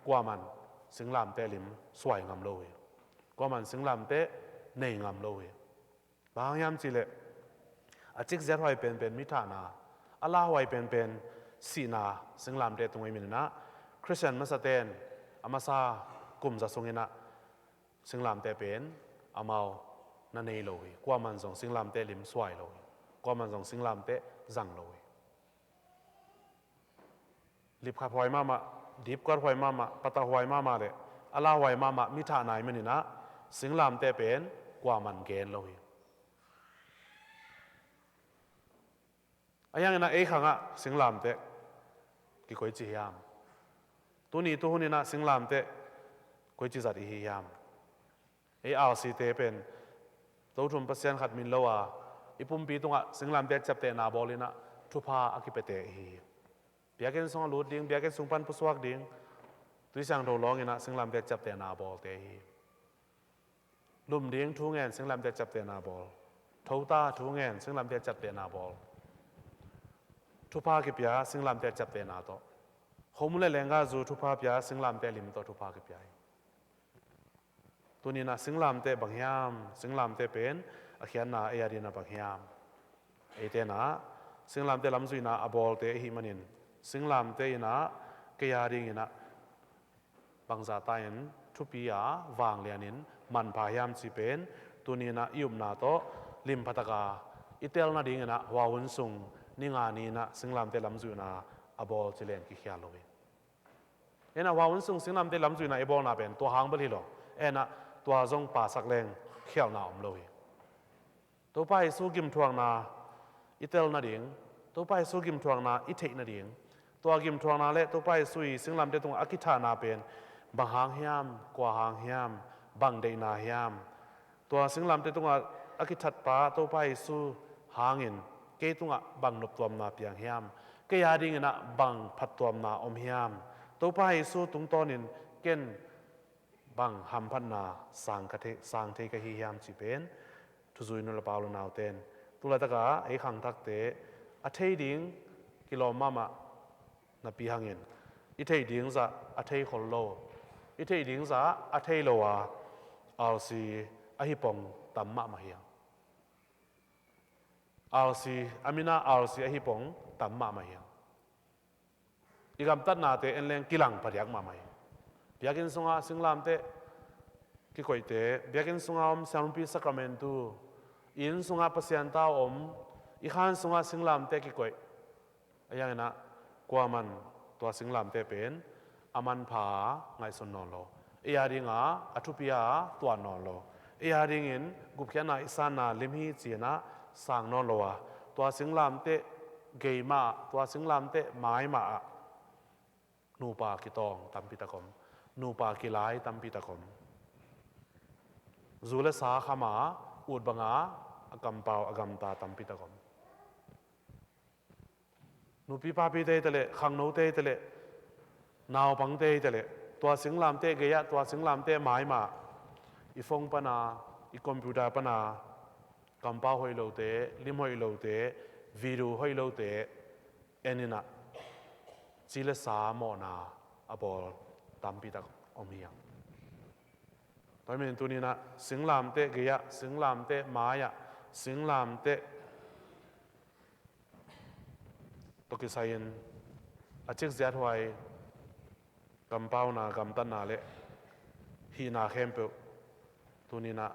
kuaman singlamteh lim suai ngam lo uh hi. Kuaman singlamteh nei ngam lo uh hi. Bang hang hiam cih leh a cikziat huai penpen mithahna, a lauhuai penpen sihna singlamteh tung ahih manin ah Khristian masate in a masa kum za sungin ah singlamteh pen amau na nei lo uh hi. Kuaman zong singlamteh lim suai lo uh hi. Kuaman zong singlamteh zang lo uh hi. Lipkhaphuai mahmah, dipkuathuai mahmah, patahhuai mahmah le a lauhuai mahmah mithahna ahih manin ah singlamteh pen kuaman gen lo uh hi. Ahi hangin ah ei khangah singlamteh kikoici hiam? Tuni tuhun in ah singlamteh koici zat i hi hiam? Ei R C te pen Tothum Pasian khat min lo a, i pumpi tungah singlamteh ciaptehna bawl in ah thupha a kipiate i hi hi. Biakinn sungah lut ding, biakinn sung pan pusuak ding, Tui Siangtho lawng in ah singlamteh ciaptehna bawlte i hi hi. Lum ding thu ngen, singlamteh ciaptehna bawl. Thota thu ngen, singlamteh ciaptehna bawl. Thupha kipia singlamteh ciaptehna tawh. Khomun le leenggahzu thupha pia, singlamteh lim tawh thupha kipia hi. Tuni in ah singlamteh bang hiam? Singlamteh pen a khiatna ei a dingin ah bang hiam? Eite in ah singlamteh lamzuihna a bawlte i hih manin singlamteh in ah kei a dingin ah bangzah ta-in thupi a, vanglianin manpha hiam cih pen tuni in ah i upna tawh limpha taka i tel nadingin ah hua hun sung ni nga ni in ah singlamteh lamzuihna a bawl ci len kikhial lo hi. En ah hua hun sung singlamteh lamzuihna i bawlna pen tua hang bel hi lo. En ah tua zong pasak leng khialhna om lo hi. Topa Jesu gimthuakna i tel nading, Topa Jesu gimthuakna i theih nading, tua gimthuakna le Topa Jesu ii singlamteh tungah a kithahna pen bang hang hiam, kua hang hiam, bang deihna hiam? Tua singlamteh tungah a kithatpa Topa Jesu hangin kei tungah bang noptuamna piang hiam? Kei a dingin ah bang phattuamna om hiam? Topa Jesu tungtawnin ken bang hamphatna sang ka thei, sang thei ka hi hiam cih pen thuzui nu le pa u le naute in tu laitak a ei khangthakte a thei ding kilawm mahmah napi hangin i theih ding zah a thei khol lo, i theih ding zah a thei lo a R C ahi pong tam mahmah hi hang. R C, a min ah R C ahi pong tam mahmah hi hang. I gamtatnate en leng kilang phadiak mahmah hi. Biakinn sungah singlamteh kikoihte, biakinn sungah om siampi sakramentu, i inn sungah Pasian tau om, i khan sungah singlamteh kikoih. Ahi hangin ah kuaman tua singlamteh pen a manpha a ngaihsun nawn lo. Ei a dinga a thupi a tuan nawn lo. Ei a dingin gupkhiatna i sanna lim hi ci-in ah sang nawn lo a, tua singlamteh gei mah ah, tua singlamteh mai mah ah nupa kitawng tampi tak om. Nupa kilai tampi tak om. Zu le sa kham a ut banga a kampau a gamta tampi tak om. Nupi papite hi ta leh, khangnote hi ta leh, naupangte hi ta leh, tua singlamteh gei-ah, tua singlamteh mai mah, i phone pana, i computer pana, kampau hoih lote, lim hoih lote, video hoih lote en in ah, ci le sa mawhna a bawl tampi tak om hi hang. Tua ahih manin tuni-in ah singlamteh gei-ah, singlamteh mai-ah, singlamteh tawh kisai-in a cikziathuai kampauna, gamtatna le hihna khempeuh tuni-in ah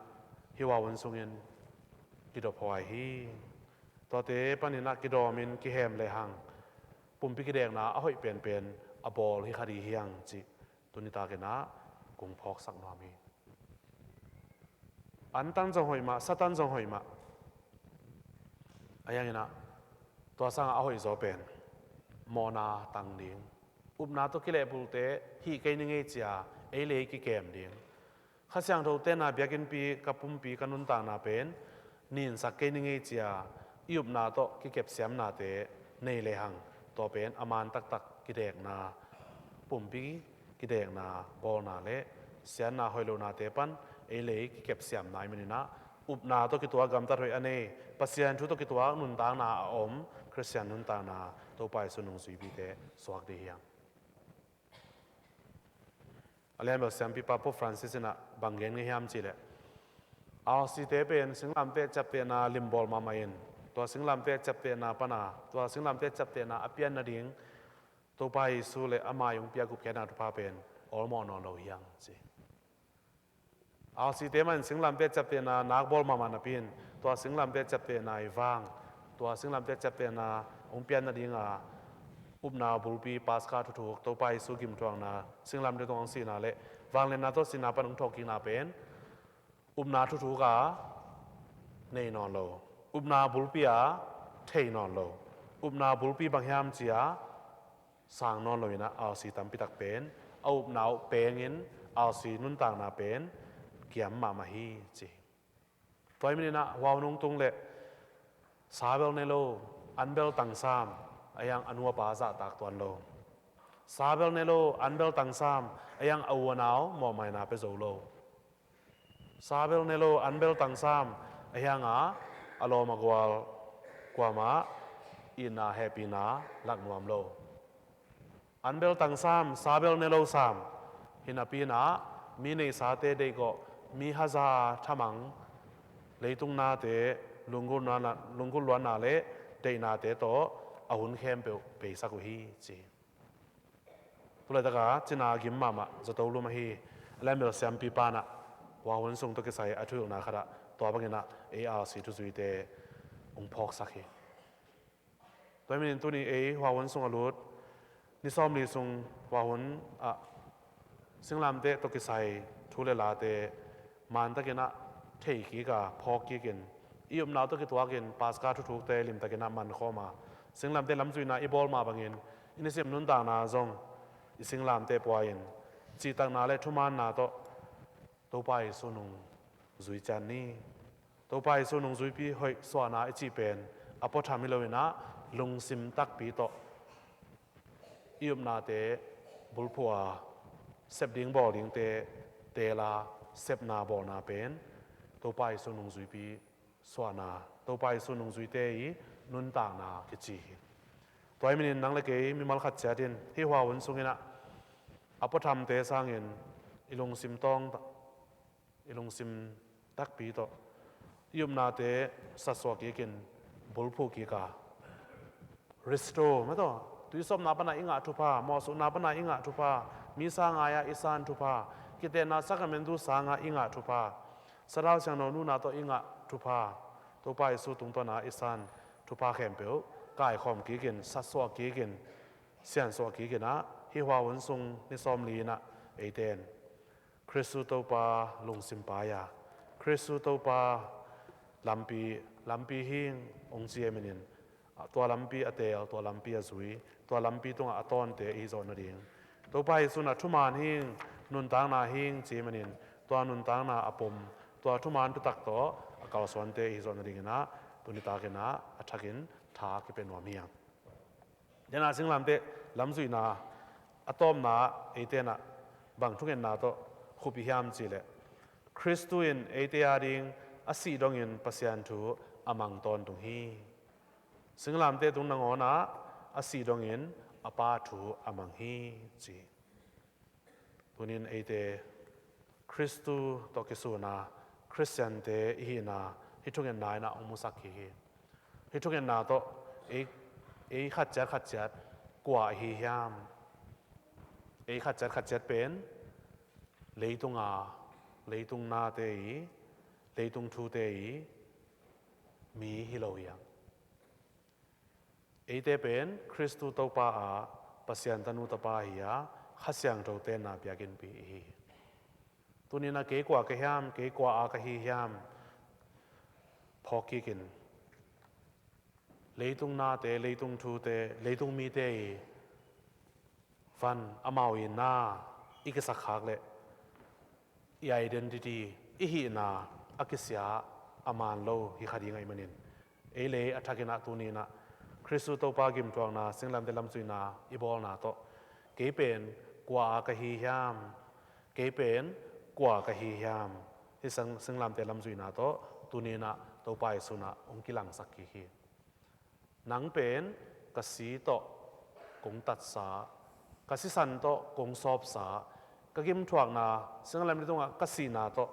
hih Huau hun sungin kidophuai hi. Tuate panin ah kidawmin kihem lehang pumpi kidekna a hoih penpen a bawl hi kha ding hi hang cih tuni takin ah kong phawksak nuam hi. Antan zong hoih mah, Satan zong hoih mah. Ahi hangin ah tua sangah a hoihzaw pen mawhna tang ding, upna tawh kilehbulte hih kei ni ngei ci-a ei le ei kikem ding, Kha Siangtho tenna biakinnpi ka pumpi, ka nuntakna pen ninsak kei ni ngei ci-a i upna tawh kikepsiamnate nei lehang, tua pen a man taktak kidekna, pumpi kidekna bawlna le siatna hoih lohnate pan ei le ei kikepsiamna ahih manin ah, upna tawh kituak gamtat hoih a nei, Pasian thu tawh kituak nuntakna a om Khristian nuntakna Topa Jesu nungzuipite suak ding hi hang. A lianbel siampipa Pope Francis in ah bang gen ngei hiam cih leh, R C te pen singlamteh ciaptehna limbawl mahmah in, tua singlamteh ciaptehna pana, tua singlamteh ciaptehna a pian nading Topa Jesu le ama ii hong pia gupkhiatna thupha pen awlmawh nawn lo hi hang ci. R C te mah in singlamteh ciaptehna nakbawl mahmah napi in, tua singlamteh ciaptehna ii vang, tua singlamteh ciaptehna hong pian nadinga upna bulpi Paska thuthuk, Topa Jesu gimthuakna, singlamteh tungah hong sihna le vangliatna tawh sihna pan hong thawhkikna pen upna thuthuk a nei nawn lo, upna bulpi a thei nawn lo, upna bulpi bang hiam ci-a sang nawn lo in ah, R C tampi tak pen a upna uh pengin R C nuntakna pen kiam mahmah hi ci. Tua ahih manin ah huau nung tung leh sa bel ne lo, an bel tangsam, ahi hang a nu a pa zahtak tuan lo. Sa bel ne lo, an bel tangsam, ahi hang a u a nau mawhmaina pia zo lo. Sa bel ne lo, an bel tangsam, ahi hanga a lawm a gual kuamah itna hehpihna lak nuam lo. An bel tangsam, sa bel ne lo sam, hi napi in ah mi neisate deihgawh, mi haza thamang, leitung nate, lunggulh luanna, lunggulh luanna le deihnate tawh a hun khempeuh beisak uh hi ci. Tulaitak a cina gim mahmah Zato Lum ahi a lianbel siampipa in ah huau hun sung tawh kisai a thuhilhna khat ah tua bangin ah ei R C thuzuite hong phawksak hi. Tua ahih manin tuni ei huau hun sung a lut ni sawmli sung huau hun ah singlamteh tawh kisai thu le late mantakin ah thei kik a, phawk kikin, i upna tawh kituakin Paska thuthukte limtakin ah mankhawm a, singlamteh lamzuihna i bawl mah bangin i nisim nuntakna zong i singlamteh pua-in cihtakna le thumaanna tawh Topa Jesu nung zui ciat ni. Topa Jesu nungzuipi hoih suahna i cih pen a puatham hi lo in ah, lungsim takpi tawh i upnate bulphuh a, sep ding bawl dingte teel a, sepna bawlna pen Topa Jesu nungzuipi suahna, Topa Jesu nungzuite ii nuntakna kici hi. Tua ahih manin nang le kei mimal khat ciat in hih huau hun sungin ah a puathamte sangin i lungsim tawng i lungsim takpi tawh i upnate satsuah kikin, bulphuh kik a, restore, mah tawh, tuisawpna pana i ngah thupha, mawhsukna pana i ngah thupha, misa ngai-ah i san thupha, kitehna sakramentu sanga i ngah thupha, Sathau Siangtho nuna tawh i ngah thupha, Topa Jesu tungtawna i san thupha khempeuh kaikhawm kikin, satsuah kikin, siansuah kikin ah hih huau hun sung ni sawmli in ah eite in Khristu Topa lungsim pai a, Khristu Topa lampi, lampi hing hong ci ahih manin, tua lampi a teel, tua lampi a zui, tua lampi tungah a tawnte i hih zawh nading, Topa Jesu in ah thuman hing, nuntakna hing ci ahih manin, tua nuntakna a pom, tua thuman thutak tawh a kalsuante i hih zawh nadingin ah tuni takin ah a thakin tha kipia nuam hi hang. Tua ahih manin singlamteh lamzuihna a tawpna eite in bang thungetna tawh khup i hiam cih leh, Khristu in eite ading a sih dongin Pasian thu a mang tawntung hi. Singlamteh tung nangawn ah a sih dongin a Pa thu a mang hi, ci. Tunin eite Khristu tawh kisun a Khristiante i hihna hih thungetna in hong musak kik hi. Hih thungetna tawh ei, ei khatciat khatciat kua ahi hiam? Ei khatciat khatciat pen leitung a, leitung nate i, leitung thute i mi hi lo hi hang. Eite pen Khristu Topa a Pasian tanu tapa hi a, Kha Siangtho tenna biakinnpi i hi. Tunin a kei kua ka hiam, kei kua a ka hi hiam phawk kikin, leitung nate, leitung thute, leitung mite i van amau i na i kisakkhak leh i identity, i hihna a kisia a man lo hi kha ding ahih manin, ei le ei a thakin ah tunin ah Khristu Topa gimthuakna, singlamteh lamzuihna i bawlna tawh, kei pen kua a ka hi hiam, kei pen kua ka hi hiam, hih sang singlamteh lamzuihna tawh tunin ah Topa Jesu in ah hong kilangsak kik hi. Nang pen ka si tawh kong tatsa, ka sisan tawh kong sawpsa, ka gimthuakna, singlamteh tungah ka sihna tawh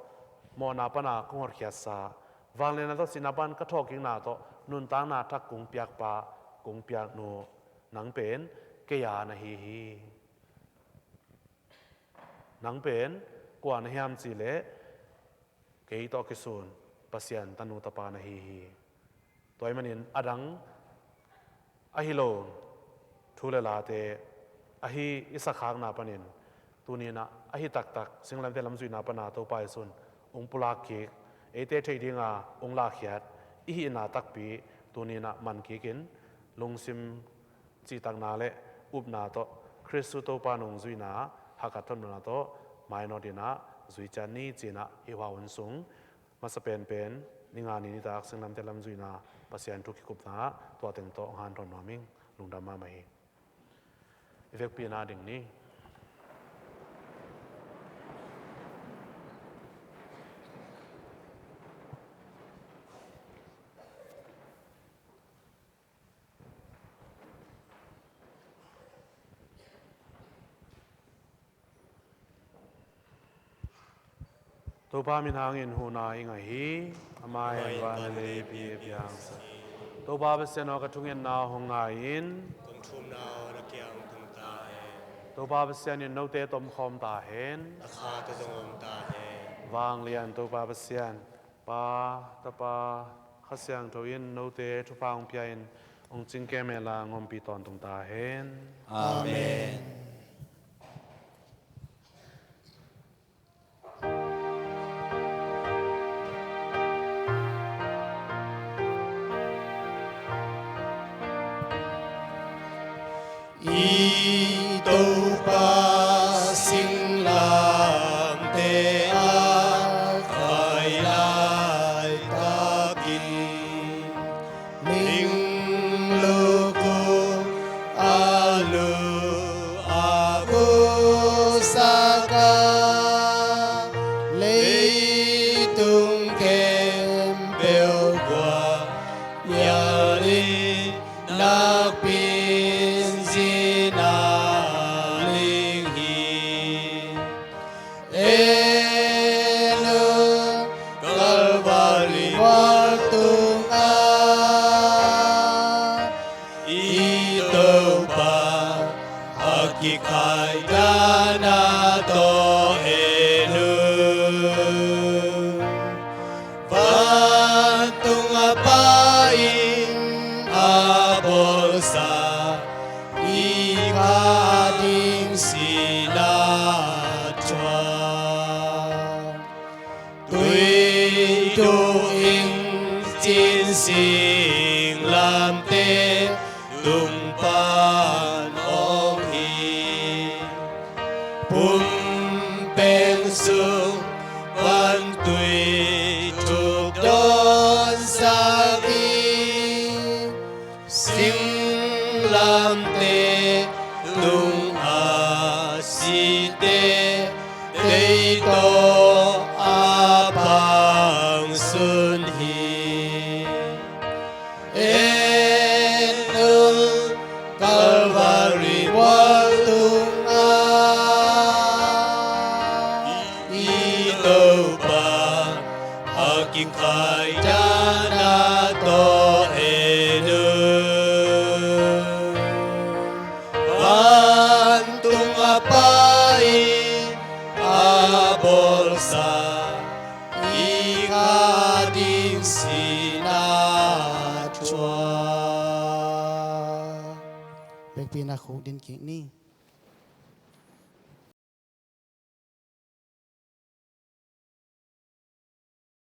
mawhna pana kong hotkhiatsa, vangliatna tawh sihna pan ka thawhkikna tawh nuntakna thak kong piakpa, kong piaknu, nang pen kei a na hi hi. Nang pen kua na hiam cih leh, kei tawh kisun Pasian tanu tapa na hi hi. Tua ahih manin a dang ahi lo thu le late ahi i sakkhakna panin, tunin ah ahi taktak singlamteh lamzuihna pana Topa Jesu in hong pulak kik, eite theih dinga hong lakkhiat i hihna takpi tunin ah man kikin, lungsim cihtakna le upna tawh Khristu Topa nungzuihna, hakkhat thonphatna tawh mainawt in ah zui ciat ni, ci-in ah hih hua hun sung masa penpen, ni nga ni nitak singlamteh lamzuihna Pasian thu kikupna, tua teng tawh hong hanthawn nuam ing. Lungdam mahmah hi. I vekpi-in ah ding ni. Topa min hangin huhna i ngah hi. Amah in van le leipi a piangsak. Topa Pasian aw, ka thungetna hong ngai in. Kong thumna aw, na kiang tung ta hen. Topa Pasian in note tomkhawm ta hen. Na kha tawh zong om ta hen. Vanglian Topa Pasian, Pa, Tapa, Kha Siangtho in note thupha hong pia-in hong cingkem hen la, hong ompih tawntung ta hen. Amen. I Topa singlamteh a khai laitakin, ning luk uh a lu a gusak a, leitung khempeuh guah yalin nakpin zi na ling hi. En un, Kalvari mual tungah i Topa a kikhaidana tawh en un. Vantung a Pa in a bawlsa i kha ding sihna thuak, tui tu in cin singlamteh tung pan awng hi. Pumpeng sung pan tui thuk dawnsak hi. Singlamteh A site dei tawh a pang sun hi. En un, Calvary mual tungah i Topa a kingkhai dan a tawh en un. Vantung a Pa in a bawlsa i kha ding sihna thuak. Biakpiakna khuk din kik ni.